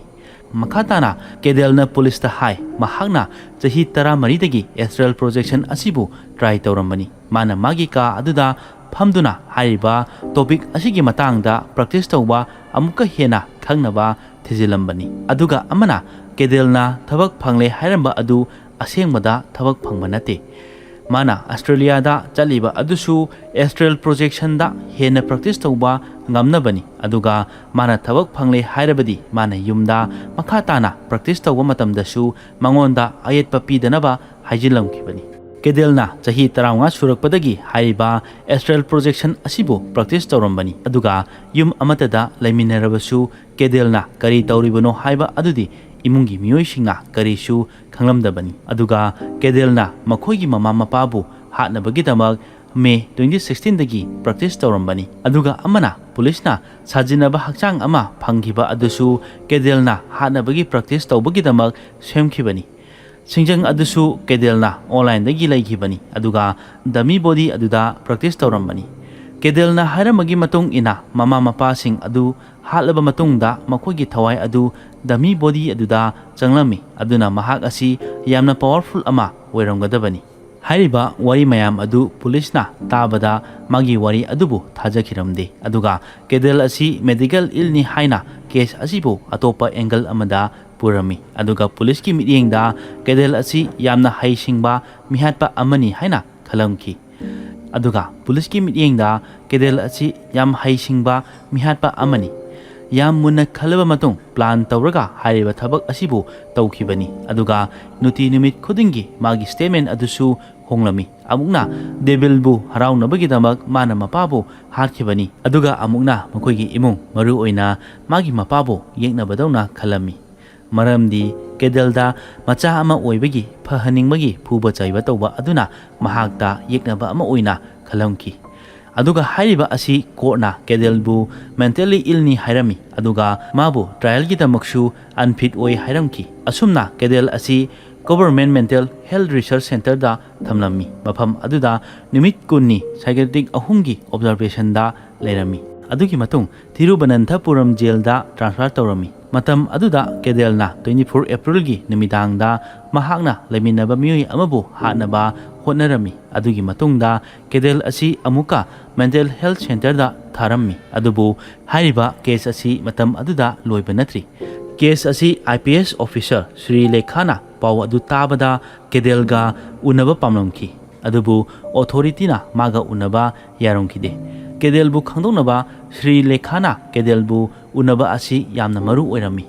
ꯃꯈꯥ ꯇꯥꯅ ꯀꯦꯗꯦꯜꯅ ꯄꯨꯂꯤꯁꯇ ꯍꯥꯏ, ꯃꯍꯥꯛꯅ ꯆꯍꯤ ꯇꯔꯥꯃꯔꯤꯗꯒꯤ ꯑꯦꯁꯇ꯭ꯔꯦꯜ ꯄ꯭ꯔꯣꯖꯦꯛꯁꯟ ꯑꯁꯤꯕꯨ ꯇ꯭ꯔꯥꯏ ꯇꯧꯔꯝꯕꯅꯤ꯫ ꯃꯥꯅ ꯃꯥꯒꯤ ꯀꯥ ꯑꯗꯨꯗ ꯐꯝꯗꯨꯅ ꯍꯥꯏꯔꯤꯕ ꯇꯣꯄꯤꯛ ꯑꯁꯤꯒꯤ ꯃꯇꯥꯡꯗ ꯄ꯭ꯔꯦꯛꯇꯤꯁ ꯇꯧꯕ ꯑꯃꯨꯛꯀ ꯍꯦꯟꯅ ꯈꯪꯅꯕ ꯊꯤꯖꯤꯜꯂꯝꯕꯅꯤ꯫ ꯑꯗꯨꯒ ꯑꯃꯅ ꯀꯦꯗꯦꯜꯅ ꯊꯕꯛ ꯐꯪꯂꯦ ꯍꯥꯏꯔꯝꯕ ꯑꯗꯨ ꯑꯁꯦꯡꯕꯗ ꯊꯕꯛ ꯐꯪꯕ ꯅꯠꯇꯦ꯫ ꯃꯥꯅ ꯑꯁꯇ꯭ꯔꯦꯂꯤꯌꯥꯗ ꯆꯠꯂꯤꯕ ꯑꯗꯨꯁꯨ ꯑꯦꯁꯇ꯭ꯔꯦꯜ ꯄ꯭ꯔꯣꯖꯦꯛꯁꯟꯗ ꯍꯦꯟꯅ ꯄ꯭ꯔꯦꯛꯇꯤꯁ ꯇꯧꯕ ꯉꯝꯅꯕꯅꯤ꯫ ꯑꯗꯨꯒ ꯃꯥꯅ ꯊꯕꯛ ꯐꯪꯂꯦ ꯍꯥꯏꯔꯕꯗꯤ ꯃꯥꯅ ꯌꯨꯝꯗ ꯃꯈꯥ ꯇꯥꯅ ꯄ꯭ꯔꯦꯛꯇꯤꯁ ꯇꯧꯕ ꯃꯇꯝꯗꯁꯨ ꯃꯉꯣꯟꯗ ꯑꯌꯦꯠꯄ ꯄꯤꯗꯅꯕ ꯍꯥꯏꯖꯤꯜꯂꯝꯈꯤꯕꯅꯤ꯫ ꯀꯦꯗꯦꯜꯅ ꯆꯍꯤ ꯇꯔꯥꯃꯉꯥ ꯁꯨꯔꯛꯄꯗꯒꯤ ꯍꯥꯏꯔꯤꯕ ꯑꯦꯁꯇ꯭ꯔꯦꯜ ꯄ꯭ꯔꯣꯖꯦꯛꯁꯟ ꯑꯁꯤꯕꯨ ꯄ꯭ꯔꯦꯛꯇꯤꯁ ꯇꯧꯔꯝꯕꯅꯤ꯫ ꯑꯗꯨꯒ ꯌꯨꯝ ꯑꯃꯠꯇꯗ ꯂꯩꯃꯤꯟꯅꯔꯕꯁꯨ ꯀꯦꯗꯦꯜꯅ ꯀꯔꯤ ꯇꯧꯔꯤꯕꯅꯣ ꯍꯥꯏꯕ ꯑꯗꯨꯗꯤ ꯏꯃꯨꯡꯒꯤ ꯃꯤꯑꯣꯏꯁꯤꯡꯅ ꯀꯔꯤꯁꯨ ꯈꯪꯂꯝꯗꯕꯅꯤ꯫ ꯑꯗꯨꯒ ꯀꯦꯗꯦꯜꯅ ꯃꯈꯣꯏꯒꯤ ꯃꯃꯥ ꯃꯄꯥꯕꯨ ꯍꯥꯠꯅꯕꯒꯤꯗꯃꯛ ꯃꯦ ꯇ꯭ꯋꯦꯟꯇꯤ ꯁꯤꯛꯁꯇꯤꯟꯗꯒꯤ ꯄ꯭ꯔꯦꯛꯇꯤꯁ ꯇꯧꯔꯝꯕꯅꯤ꯫ ꯑꯗꯨꯒ ꯑꯃꯅ ꯄꯨꯂꯤꯁꯅ ꯁꯥꯖꯤꯟꯅꯕ ꯍꯛꯆꯥꯡ ꯑꯃ ꯐꯪꯈꯤꯕ ꯑꯗꯨꯁꯨ ꯀꯦꯗꯦꯜꯅ ꯍꯥꯠꯅꯕꯒꯤ ꯄ꯭ꯔꯦꯛꯇꯤꯁ ꯇꯧꯕꯒꯤꯗꯃꯛ ꯁꯦꯝꯈꯤꯕꯅꯤ꯫ ꯁꯤꯡꯖꯪ ꯑꯗꯨꯁꯨ ꯀꯦꯗꯦꯜꯅ ꯑꯣꯟꯂꯥꯏꯟꯗꯒꯤ ꯂꯩꯈꯤꯕꯅꯤ, ꯑꯗꯨꯒ ꯗꯃꯤ ꯕꯣꯗꯤ ꯑꯗꯨꯗ ꯄ꯭ꯔꯦꯛꯇꯤꯁ ꯇꯧꯔꯝꯕꯅꯤ꯫ ꯀꯦꯗꯦꯜꯅ ꯍꯥꯏꯔꯝꯕꯒꯤ ꯃꯇꯨꯡ ꯏꯟꯅ, ꯃꯃꯥ ꯃꯄꯥꯁꯤꯡ ꯑꯗꯨ ꯍꯥꯠꯂꯕ ꯃꯇꯨꯡꯗ ꯃꯈꯣꯏꯒꯤ ꯊꯋꯥꯏ ꯑꯗꯨ ꯗꯃꯤ ꯕꯣꯗꯤ ꯑꯗꯨꯗ ꯆꯪꯂꯝꯃꯤ꯫ ꯑꯗꯨꯅ ꯃꯍꯥꯛ ꯑꯁꯤ ꯌꯥꯝꯅ ꯄꯥꯋꯔꯐꯨꯜ ꯑꯃ ꯑꯣꯏꯔꯝꯒꯗꯕꯅꯤ꯫ ꯍꯥꯏꯔꯤꯕ ꯋꯥꯔꯤ ꯃꯌꯥꯝ ꯑꯗꯨ ꯄꯨꯂꯤꯁꯅ ꯇꯥꯕꯗ ꯃꯥꯒꯤ ꯋꯥꯔꯤ ꯑꯗꯨꯕꯨ ꯊꯥꯖꯈꯤꯔꯝꯗꯦ꯫ ꯑꯗꯨꯒ ꯀꯦꯗꯦꯜ ꯑꯁꯤ ꯃꯦꯗꯤꯀꯦꯜ ꯏꯜꯅꯤ ꯍꯥꯏꯅ ꯀꯦꯁ ꯑꯁꯤꯕꯨ ꯑꯇꯣꯞꯄ ꯑꯦꯡꯒꯜ ꯑꯃꯗ ꯄꯨꯔꯝꯃꯤ꯫ ꯑꯗꯨꯒ ꯄꯨꯂꯤꯁꯀꯤ ꯃꯤꯠꯌꯦꯡꯗ ꯀꯦꯗꯦꯜ ꯑꯁꯤ ꯌꯥꯝꯅ ꯍꯩꯁꯤꯡꯕ ꯃꯤꯍꯥꯠꯄ ꯑꯃꯅꯤ ꯍꯥꯏꯅ ꯈꯜꯂꯝꯈꯤ꯫ ꯑꯗꯨꯒ ꯄꯨꯂꯤꯁꯀꯤ ꯃꯤꯠꯌꯦꯡꯗ ꯀꯦꯗꯦꯜ ꯑꯁꯤ ꯌꯥꯝ ꯍꯩꯁꯤꯡꯕ ꯃꯤꯍꯥꯠꯄ ꯑꯃꯅꯤ꯫ ꯌꯥꯝ ꯃꯨꯟꯅ ꯈꯜꯂꯕ ꯃꯇꯨꯡ, ꯄ꯭ꯂꯥꯟ ꯇꯧꯔꯒ ꯍꯥꯏꯔꯤꯕ ꯊꯕꯛ ꯑꯁꯤꯕꯨ ꯇꯧꯈꯤꯕꯅꯤ꯫ ꯑꯗꯨꯒ ꯅꯨꯡꯇꯤ ꯅꯨꯃꯤꯠ ꯈꯨꯗꯤꯡꯒꯤ ꯃꯥꯒꯤ ꯁ꯭ꯇꯦꯠꯃꯦꯟ ꯑꯗꯨꯁꯨ ꯍꯣꯡꯂꯝꯃꯤ꯫ ꯑꯃꯨꯛꯅ ꯗꯦꯕꯤꯜꯕꯨ ꯍꯔꯥꯎꯅꯕꯒꯤꯗꯃꯛ ꯃꯥꯅ ꯃꯄꯥꯕꯨ ꯍꯥꯠꯈꯤꯕꯅꯤ꯫ ꯑꯗꯨꯒ ꯑꯃꯨꯛꯅ ꯃꯈꯣꯏꯒꯤ ꯏꯃꯨꯡ, ꯃꯔꯨ ꯑꯣꯏꯅ ꯃꯥꯒꯤ ꯃꯄꯥꯕꯨ ꯌꯦꯛꯅꯕꯗꯧꯅ ꯈꯜꯂꯝꯃꯤ꯫ ꯃꯔꯝꯗꯤ ꯀꯦꯗꯦꯜꯗ ꯃꯆꯥ ꯑꯃ ꯑꯣꯏꯕꯒꯤ ꯐꯍꯟꯅꯤꯡꯕꯒꯤ ꯐꯨꯕ ꯆꯩꯕ ꯇꯧꯕ ꯑꯗꯨꯅ ꯃꯍꯥꯛꯇ ꯌꯦꯛꯅꯕ ꯑꯃ ꯑꯣꯏꯅ ꯈꯜꯂꯝꯈꯤ꯫ ꯑꯗꯨꯒ ꯍꯥꯏꯔꯤꯕ ꯑꯁꯤ ꯀꯣꯔꯠꯅ ꯀꯦꯗꯦꯜꯕꯨ ꯃꯦꯟꯇꯦꯜꯂꯤ ꯏꯜꯅꯤ ꯍꯥꯏꯔꯝꯃꯤ, ꯑꯗꯨꯒ ꯃꯥꯕꯨ ꯇ꯭ꯔꯥꯏꯌꯦꯜꯒꯤꯗꯃꯛꯁꯨ ꯑꯟꯐꯤꯠ ꯑꯣꯏ ꯍꯥꯏꯔꯝꯈꯤ꯫ ꯑꯁꯨꯝꯅ ꯀꯦꯗꯦꯜ ꯑꯁꯤ ꯒꯣꯚꯔꯟꯃꯦꯟꯠ ꯃꯦꯟꯇꯦꯜ ꯍꯦꯜꯊ ꯔꯤꯁꯔꯆ ꯁꯦꯟꯇꯔꯗ ꯊꯝꯂꯝꯃꯤ, ꯃꯐꯝ ꯑꯗꯨꯗ ꯅꯨꯃꯤꯠ ꯀꯨꯟꯅꯤ ꯁꯥꯏꯀ꯭ꯔꯦꯇꯤꯛ ꯑꯍꯨꯝꯒꯤ ꯑꯣꯕꯖꯥꯔꯕꯦꯁꯟꯗ ꯂꯩꯔꯝꯃꯤ꯫ ꯑꯗꯨꯒꯤ ꯃꯇꯨꯡ ꯊꯤꯔꯨꯕꯅꯟꯊꯄꯨꯔꯝ ꯖꯦꯜꯗ ꯇ꯭ꯔꯥꯟꯁꯐꯔ ꯇꯧꯔꯝꯃꯤ꯫ ꯃꯇꯝ ꯑꯗꯨꯗ ꯀꯦꯗꯦꯜꯅ ꯇ꯭ꯋꯦꯟꯇꯤ ꯐꯣꯔ ꯑꯦꯄ꯭ꯔꯤꯜꯒꯤ ꯅꯨꯃꯤꯗꯥꯡꯗ ꯃꯍꯥꯛꯅ ꯂꯩꯃꯤꯟꯅꯕ ꯃꯤꯑꯣꯏ ꯑꯃꯕꯨ ꯍꯥꯠꯅꯕ ꯍꯣꯠꯅꯔꯝꯃꯤ꯫ ꯑꯗꯨꯒꯤ ꯃꯇꯨꯡꯗ ꯀꯦꯗꯦꯜ ꯑꯁꯤ ꯑꯃꯨꯛꯀ ꯃꯦꯟꯇꯦꯜ ꯍꯦꯜꯊ ꯁꯦꯟꯇꯔꯗ ꯊꯥꯔꯝꯃꯤ꯫ ꯑꯗꯨꯕꯨ ꯍꯥꯏꯔꯤꯕ ꯀꯦꯁ ꯑꯁꯤ ꯃꯇꯝ ꯑꯗꯨꯗ ꯂꯣꯏꯕ ꯅꯠꯇ꯭ꯔꯤ꯫ ꯀꯦꯁ ꯑꯁꯤ I P S officer Shri ꯂꯦꯈꯥꯅ ꯄꯥꯎ ꯑꯗꯨ ꯇꯥꯕꯗ ꯀꯦꯗꯦꯜꯒ ꯎꯅꯕ ꯄꯥꯝꯂꯝꯈꯤ꯫ ꯑꯗꯨꯕꯨ ꯑꯣꯊꯣꯔꯤꯇꯤꯅ ꯃꯥꯒ ꯎꯅꯕ ꯌꯥꯔꯝꯈꯤꯗꯦ꯫ ꯀꯦꯗꯦꯜꯕꯨ ꯈꯪꯗꯣꯛꯅꯕ ꯁ꯭ꯔꯤ ꯂꯦꯈꯥꯅ ꯀꯦꯗꯦꯜꯕꯨ ꯎꯅꯕ ꯑꯁꯤ ꯌꯥꯝꯅ ꯃꯔꯨ ꯑꯣꯏꯔꯝꯃꯤ꯫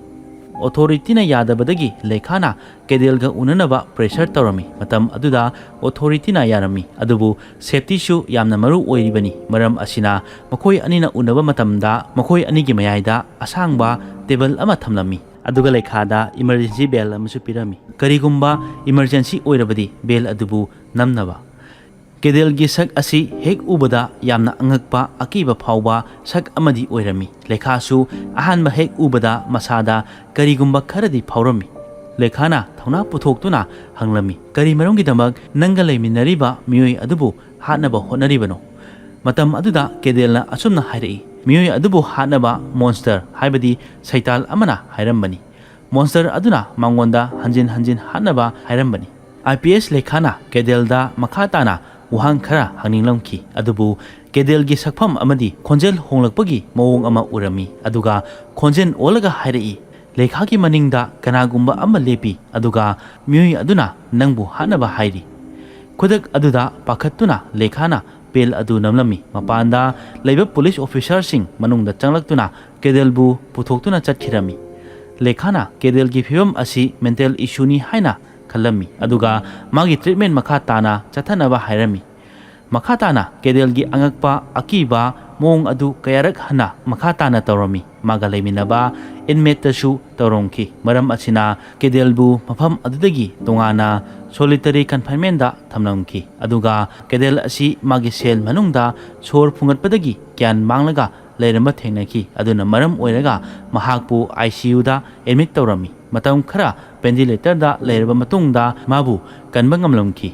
ꯑꯣꯊꯣꯔꯤꯇꯤꯅ ꯌꯥꯗꯕꯗꯒꯤ ꯂꯦꯈꯥꯅ ꯀꯦꯗꯦꯜꯒ ꯎꯅꯅꯕ ꯄ꯭ꯔꯦꯁꯔ ꯇꯧꯔꯝꯃꯤ꯫ ꯃꯇꯝ ꯑꯗꯨꯗ ꯑꯣꯊꯣꯔꯤꯇꯤꯅ ꯌꯥꯔꯝꯃꯤ, ꯑꯗꯨꯕꯨ ꯁꯦꯐꯇꯤꯁꯨ ꯌꯥꯝꯅ ꯃꯔꯨ ꯑꯣꯏꯔꯤꯕꯅꯤ꯫ ꯃꯔꯝ ꯑꯁꯤꯅ ꯃꯈꯣꯏ ꯑꯅꯤꯅ ꯎꯅꯕ ꯃꯇꯝꯗ ꯃꯈꯣꯏ ꯑꯅꯤꯒꯤ ꯃꯌꯥꯏꯗ ꯑꯁꯥꯡꯕ ꯇꯦꯕꯜ ꯑꯃ ꯊꯝꯂꯝꯃꯤ, ꯑꯗꯨꯒ ꯂꯦꯈꯥꯗ ꯏꯃꯔꯖꯦꯟꯁꯤ ꯕꯦꯜ ꯑꯃꯁꯨ ꯄꯤꯔꯝꯃꯤ꯫ ꯀꯔꯤꯒꯨꯝꯕ ꯏꯃꯔꯖꯦꯟꯁꯤ ꯑꯣꯏꯔꯕꯗꯤ ꯕꯦꯜ ꯑꯗꯨꯕꯨ ꯅꯝꯅꯕ꯫ ꯀꯦꯗꯦꯜꯒꯤ ꯁꯛ ꯑꯁꯤ ꯍꯦꯛ ꯎꯕꯗ ꯌꯥꯝꯅ ꯑꯉꯛꯄ, ꯑꯀꯤꯕ ꯐꯥꯎꯕ ꯁꯛ ꯑꯃꯗꯤ ꯑꯣꯏꯔꯝꯃꯤ꯫ ꯂꯦꯈꯥꯁꯨ ꯑꯍꯥꯟꯕ ꯍꯦꯛ ꯎꯕꯗ ꯃꯁꯥꯗ ꯀꯔꯤꯒꯨꯝꯕ ꯈꯔꯗꯤ ꯐꯥꯎꯔꯝꯃꯤ꯫ ꯂꯦꯈꯥꯅ ꯊꯧꯅꯥ ꯄꯨꯊꯣꯛꯇꯨꯅ ꯍꯪꯂꯝꯃꯤ, "ꯀꯔꯤ ꯃꯔꯝꯒꯤꯗꯃꯛ ꯅꯪꯒ ꯂꯩꯃꯤꯟꯅꯔꯤꯕ ꯃꯤꯑꯣꯏ ꯑꯗꯨꯕꯨ ꯍꯥꯠꯅꯕ ꯍꯣꯠꯅꯔꯤꯕꯅꯣ?" ꯃꯇꯝ ꯑꯗꯨꯗ ꯀꯦꯗꯦꯜꯅ ꯑꯁꯨꯝꯅ ꯍꯥꯏꯔꯛꯏ, "ꯃꯤꯑꯣꯏ ꯑꯗꯨꯕꯨ ꯍꯥꯠꯅꯕ ꯃꯣꯟꯁꯇꯔ, ꯍꯥꯏꯕꯗꯤ ꯁꯩꯇꯥꯜ ꯑꯃꯅ ꯍꯥꯏꯔꯝꯕꯅꯤ꯫ ꯃꯣꯟꯁꯇꯔ ꯑꯗꯨꯅ ꯃꯉꯣꯟꯗ ꯍꯟꯖꯤꯟ ꯍꯟꯖꯤꯟ ꯍꯥꯠꯅꯕ ꯍꯥꯏꯔꯝꯕꯅꯤ꯫" ꯑꯥꯏ ꯄꯤ ꯑꯦꯁ ꯂꯦꯈꯥꯅ ꯀꯦꯗꯦꯜꯗ ꯃꯈꯥ ꯇꯥꯅ ꯋꯥꯍꯪ ꯈꯔ ꯍꯪꯅꯤꯡꯂꯝꯈꯤ, ꯑꯗꯨꯕꯨ ꯀꯦꯗꯦꯜꯒꯤ ꯁꯛꯐꯝ ꯑꯃꯗꯤ ꯈꯣꯟꯖꯦꯜ ꯍꯣꯡꯂꯛꯄꯒꯤ ꯃꯑꯣꯡ ꯑꯃ ꯎꯔꯝꯃꯤ, ꯑꯗꯨꯒ ꯈꯣꯟꯖꯦꯜ ꯑꯣꯜꯂꯒ ꯍꯥꯏꯔꯛꯏ, "ꯂꯦꯈꯥꯒꯤ ꯃꯅꯤꯡꯗ ꯀꯅꯥꯒꯨꯝꯕ ꯑꯃ ꯂꯦꯞꯄꯤ, ꯑꯗꯨꯒ ꯃꯤꯑꯣꯏ ꯑꯗꯨꯅ ꯅꯪꯕꯨ ꯍꯥꯠꯅꯕ ꯍꯥꯏꯔꯤ꯫" ꯈꯨꯗꯛ ꯑꯗꯨꯗ ꯄꯥꯈꯠꯇꯨꯅ ꯂꯦꯈꯥꯅ ꯕꯦꯜ ꯑꯗꯨ ꯅꯝꯂꯝꯃꯤ꯫ ꯃꯄꯥꯟꯗ ꯂꯩꯕ ꯄꯨꯂꯤꯁ ꯑꯣꯐꯤꯁꯥꯔꯁꯤꯡ ꯃꯅꯨꯡꯗ ꯆꯪꯂꯛꯇꯨꯅ ꯀꯦꯗꯦꯜꯕꯨ ꯄꯨꯊꯣꯛꯇꯨꯅ ꯆꯠꯈꯤꯔꯝꯃꯤ꯫ ꯂꯦꯈꯥꯅ ꯀꯦꯗꯦꯜꯒꯤ ꯐꯤꯕꯝ ꯑꯁꯤ ꯃꯦꯟꯇꯦꯜ ꯏꯁꯨꯅꯤ ꯍꯥꯏꯅ ꯈꯜꯂꯝꯃꯤ, ꯑꯗꯨꯒ ꯃꯥꯒꯤ ꯇ꯭ꯔꯤꯠꯃꯦꯟ ꯃꯈꯥ ꯇꯥꯅ ꯆꯠꯊꯅꯕ ꯍꯥꯏꯔꯝꯃꯤ꯫ ꯃꯈꯥ ꯇꯥꯅ ꯀꯦꯗꯦꯜꯒꯤ ꯑꯉꯛꯄ, ꯑꯀꯤꯕ ꯃꯑꯣꯡ ꯑꯗꯨ ꯀꯌꯥꯔꯛ ꯍꯟꯅ ꯃꯈꯥ ꯇꯥꯅ ꯇꯧꯔꯝꯃꯤ꯫ ꯃꯥꯒ ꯂꯩꯃꯤꯟꯅꯕ ꯏꯟꯃꯦꯠꯇꯁꯨ ꯇꯧꯔꯝꯈꯤ꯫ ꯃꯔꯝ ꯑꯁꯤꯅ ꯀꯦꯗꯦꯜꯕꯨ ꯃꯐꯝ ꯑꯗꯨꯗꯒꯤ ꯇꯣꯉꯥꯟꯅ ꯁꯣꯂꯤꯇꯔꯤ ꯀꯟꯐꯥꯏꯟꯃꯦꯟꯗ ꯊꯝꯂꯝꯈꯤ꯫ ꯑꯗꯨꯒ ꯀꯦꯗꯦꯜ ꯑꯁꯤ ꯃꯥꯒꯤ ꯁꯦꯜ ꯃꯅꯨꯡꯗ ꯁꯣꯔ ꯐꯨꯡꯒꯠꯄꯗꯒꯤ ꯒ꯭ꯌꯥꯟ ꯃꯥꯡꯂꯒ ꯂꯩꯔꯝꯕ ꯊꯦꯡꯅꯈꯤ꯫ ꯑꯗꯨꯅ ꯃꯔꯝ ꯑꯣꯏꯔꯒ ꯃꯍꯥꯛꯄꯨ ꯑꯥꯏ ꯁꯤ ꯌꯨꯗ ꯑꯦꯗꯃꯤꯠ ꯇꯧꯔꯝꯃꯤ꯫ ꯃꯇꯝ ꯈꯔ ꯚꯦꯟꯇꯤꯂꯦꯇꯔꯗ ꯂꯩꯔꯕ ꯃꯇꯨꯡꯗ ꯃꯥꯕꯨ ꯀꯟꯕ ꯉꯝꯂꯝꯈꯤ꯫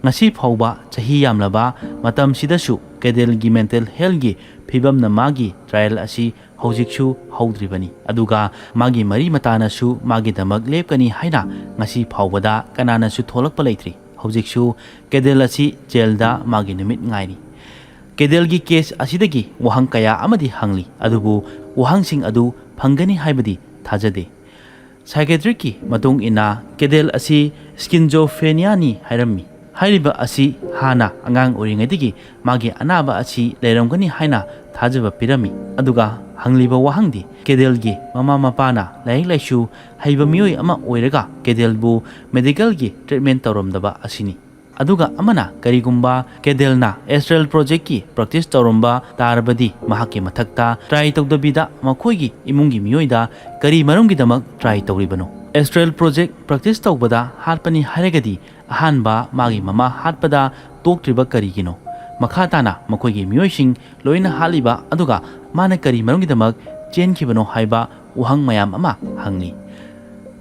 ꯉꯁꯤ ꯐꯥꯎꯕ ꯆꯍꯤ ꯌꯥꯝꯂꯕ ꯃꯇꯝꯁꯤꯗꯁꯨ ꯀꯦꯗꯦꯜꯒꯤ ꯃꯦꯟꯇꯦꯜ ꯍꯦꯜꯒꯤ ꯐꯤꯕꯝꯅ ꯃꯥꯒꯤ ꯇ꯭ꯔꯥꯌꯦꯜ ꯑꯁꯤ ꯍꯧꯖꯤꯛꯁꯨ ꯍꯧꯗ꯭ꯔꯤꯕꯅꯤ, ꯑꯗꯨꯒ ꯃꯥꯒꯤ ꯃꯔꯤ ꯃꯇꯥꯅꯁꯨ ꯃꯥꯒꯤꯗꯃꯛ ꯂꯦꯞꯀꯅꯤ ꯍꯥꯏꯅ ꯉꯁꯤ ꯐꯥꯎꯕꯗ ꯀꯅꯥꯅꯁꯨ ꯊꯣꯛꯂꯛꯄ ꯂꯩꯇ꯭ꯔꯤ꯫ ꯍꯧꯖꯤꯛꯁꯨ ꯀꯦꯗꯦꯜ ꯑꯁꯤ ꯖꯦꯜꯗ ꯃꯥꯒꯤ ꯅꯨꯃꯤꯠ ꯉꯥꯏꯔꯤ꯫ ꯀꯦꯗꯦꯜꯒꯤ ꯀꯦꯁ ꯑꯁꯤꯗꯒꯤ ꯋꯥꯍꯪ ꯀꯌꯥ ꯑꯃꯗꯤ ꯍꯪꯂꯤ, ꯑꯗꯨꯕꯨ ꯋꯥꯍꯪꯁꯤꯡ ꯑꯗꯨ ꯐꯪꯒꯅꯤ ꯍꯥꯏꯕꯗꯤ ꯊꯥꯖꯗꯦ꯫ ꯁꯥꯏꯀꯦꯇ꯭ꯔꯤꯛꯀꯤ ꯃꯇꯨꯡ ꯏꯟꯅ ꯀꯦꯗꯦꯜ ꯑꯁꯤ ꯁ꯭ꯀꯤꯟꯖꯣꯐ꯭ꯔꯦꯅꯤꯌꯥꯅꯤ ꯍꯥꯏꯔꯝꯃꯤ꯫ ꯍꯥꯏꯔꯤꯕ ꯑꯁꯤ ꯍꯥꯟꯅ ꯑꯉꯥꯡ ꯑꯣꯏꯔꯤꯉꯩꯗꯒꯤ ꯃꯥꯒꯤ ꯑꯅꯥꯕ ꯑꯁꯤ ꯂꯩꯔꯝꯒꯅꯤ ꯍꯥꯏꯅ ꯊꯥꯖꯕ ꯄꯤꯔꯝꯃꯤ, ꯑꯗꯨꯒ ꯍꯪꯂꯤꯕ ꯋꯥꯍꯪꯗꯤ, ꯀꯦꯗꯦꯜꯒꯤ ꯃꯃꯥ ꯃꯄꯥꯅ ꯂꯥꯏꯔꯤꯛ ꯂꯥꯏꯁꯨ ꯍꯩꯕ ꯃꯤꯑꯣꯏ ꯑꯃ ꯑꯣꯏꯔꯒ ꯀꯦꯗꯦꯜꯕꯨ ꯃꯦꯗꯤꯀꯦꯜꯒꯤ ꯇ꯭ꯔꯤꯠꯃꯦꯟ ꯇꯧꯔꯝꯗꯕ ꯑꯁꯤꯅꯤ꯫ ꯑꯗꯨꯒ ꯑꯃꯅ, ꯀꯔꯤꯒꯨꯝꯕ ꯀꯦꯗꯦꯜꯅ ꯑꯦꯁꯇ꯭ꯔꯦꯜ ꯄ꯭ꯔꯣꯖꯦꯛꯀꯤ ꯄ꯭ꯔꯦꯛꯇꯤꯁ ꯇꯧꯔꯝꯕ ꯇꯥꯔꯕꯗꯤ, ꯃꯍꯥꯛꯀꯤ ꯃꯊꯛꯇ ꯇ꯭ꯔꯥꯏ ꯇꯧꯗꯕꯤꯗ ꯃꯈꯣꯏꯒꯤ ꯏꯃꯨꯡꯒꯤ ꯃꯤꯑꯣꯏꯗ ꯀꯔꯤ ꯃꯔꯝꯒꯤꯗꯃꯛ ꯇ꯭ꯔꯥꯏ ꯇꯧꯔꯤꯕꯅꯣ? ꯑꯦꯁꯇ꯭ꯔꯦꯜ ꯄ꯭ꯔꯣꯖꯦꯛ ꯄ꯭ꯔꯦꯛꯇꯤꯁ ꯇꯧꯕꯗ ꯍꯥꯠꯄꯅꯤ ꯍꯥꯏꯔꯒꯗꯤ, ꯑꯍꯥꯟꯕ ꯃꯥꯒꯤ ꯃꯃꯥ ꯍꯥꯠꯄꯗ ꯇꯣꯛꯇ꯭ꯔꯤꯕ ꯀꯔꯤꯒꯤꯅꯣ? ꯃꯈꯥ ꯇꯥꯅ ꯃꯈꯣꯏꯒꯤ ꯃꯤꯑꯣꯏꯁꯤꯡ ꯂꯣꯏꯅ ꯍꯥꯠꯂꯤꯕ ꯑꯗꯨꯒ ꯃꯥꯅ ꯀꯔꯤ ꯃꯔꯝꯒꯤꯗꯃꯛ ꯆꯦꯟꯈꯤꯕꯅꯣ ꯍꯥꯏꯕ ꯋꯥꯍꯪ ꯃꯌꯥꯝ ꯑꯃ ꯍꯪꯂꯤ꯫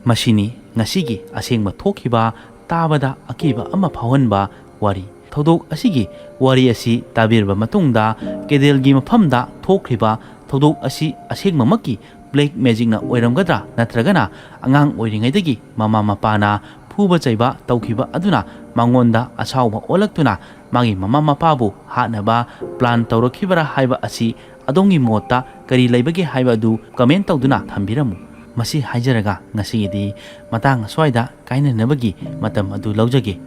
ꯃꯁꯤꯅꯤ ꯉꯁꯤꯒꯤ ꯑꯁꯦꯡꯕ ꯊꯣꯛꯈꯤꯕ, ꯇꯥꯕꯗ ꯑꯀꯤꯕ ꯑꯃ ꯐꯥꯎꯍꯟꯕ ꯋꯥꯔꯤ꯫ ꯊꯧꯗꯣꯛ ꯑꯁꯤꯒꯤ ꯋꯥꯔꯤ ꯑꯁꯤ ꯇꯥꯕꯤꯔꯕ ꯃꯇꯨꯡꯗ, ꯀꯦꯗꯦꯜꯒꯤ ꯃꯐꯝꯗ ꯊꯣꯛꯈ꯭ꯔꯤꯕ ꯊꯧꯗꯣꯛ ꯑꯁꯤ ꯑꯁꯦꯡꯕꯃꯛꯀꯤ ꯕ꯭ꯂꯦꯛ ꯃꯦꯖꯤꯛꯅ ꯑꯣꯏꯔꯝꯒꯗ꯭ꯔꯥ, ꯅꯠꯇ꯭ꯔꯒꯅ ꯑꯉꯥꯡ ꯑꯣꯏꯔꯤꯉꯩꯗꯒꯤ ꯃꯃꯥ ꯃꯄꯥꯅ ꯐꯨꯕ ꯆꯩꯕ ꯇꯧꯈꯤꯕ ꯑꯗꯨꯅ ꯃꯉꯣꯟꯗ ꯑꯁꯥꯎꯕ ꯑꯣꯜꯂꯛꯇꯨꯅ ꯃꯥꯒꯤ ꯃꯃꯥ ꯃꯄꯥꯕꯨ ꯍꯥꯠꯅꯕ ꯄ꯭ꯂꯥꯟ ꯇꯧꯔꯛꯈꯤꯕꯔꯥ ꯍꯥꯏꯕ ꯑꯁꯤ ꯑꯗꯣꯝꯒꯤ ꯃꯣꯠꯇ ꯀꯔꯤ ꯂꯩꯕꯒꯦ ꯍꯥꯏꯕ ꯑꯗꯨ ꯀꯃꯦꯟ ꯇꯧꯗꯨꯅ ꯊꯝꯕꯤꯔꯝꯃꯨ꯫ ꯃꯁꯤ ꯍꯥꯏꯖꯔꯒ ꯉꯁꯤꯒꯤꯗꯤ ꯃꯇꯥꯡ ꯑꯁ꯭ꯋꯥꯏꯗ ꯀꯥꯏꯅꯅꯕꯒꯤ ꯃꯇꯝ ꯑꯗꯨ ꯂꯧꯖꯒꯦ꯫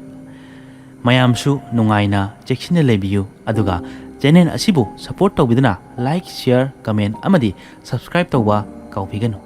ꯃꯌꯥꯝꯁꯨ ꯅꯨꯡꯉꯥꯏꯅ ꯆꯦꯛꯁꯤꯟꯅ ꯂꯩꯕꯤꯌꯨ, ꯑꯗꯨꯒ ꯆꯦꯅꯦꯜ ꯑꯁꯤꯕꯨ ꯁꯄꯣꯔꯠ ꯇꯧꯕꯤꯗꯨꯅ ꯂꯥꯏꯛ, ꯁꯤꯌꯔ, ꯀꯃꯦꯟ ꯑꯃꯗꯤ ꯁꯕꯁꯀ꯭ꯔꯥꯏꯕ ꯇꯧꯕ ꯀꯥꯎꯕꯤꯒꯅꯨ꯫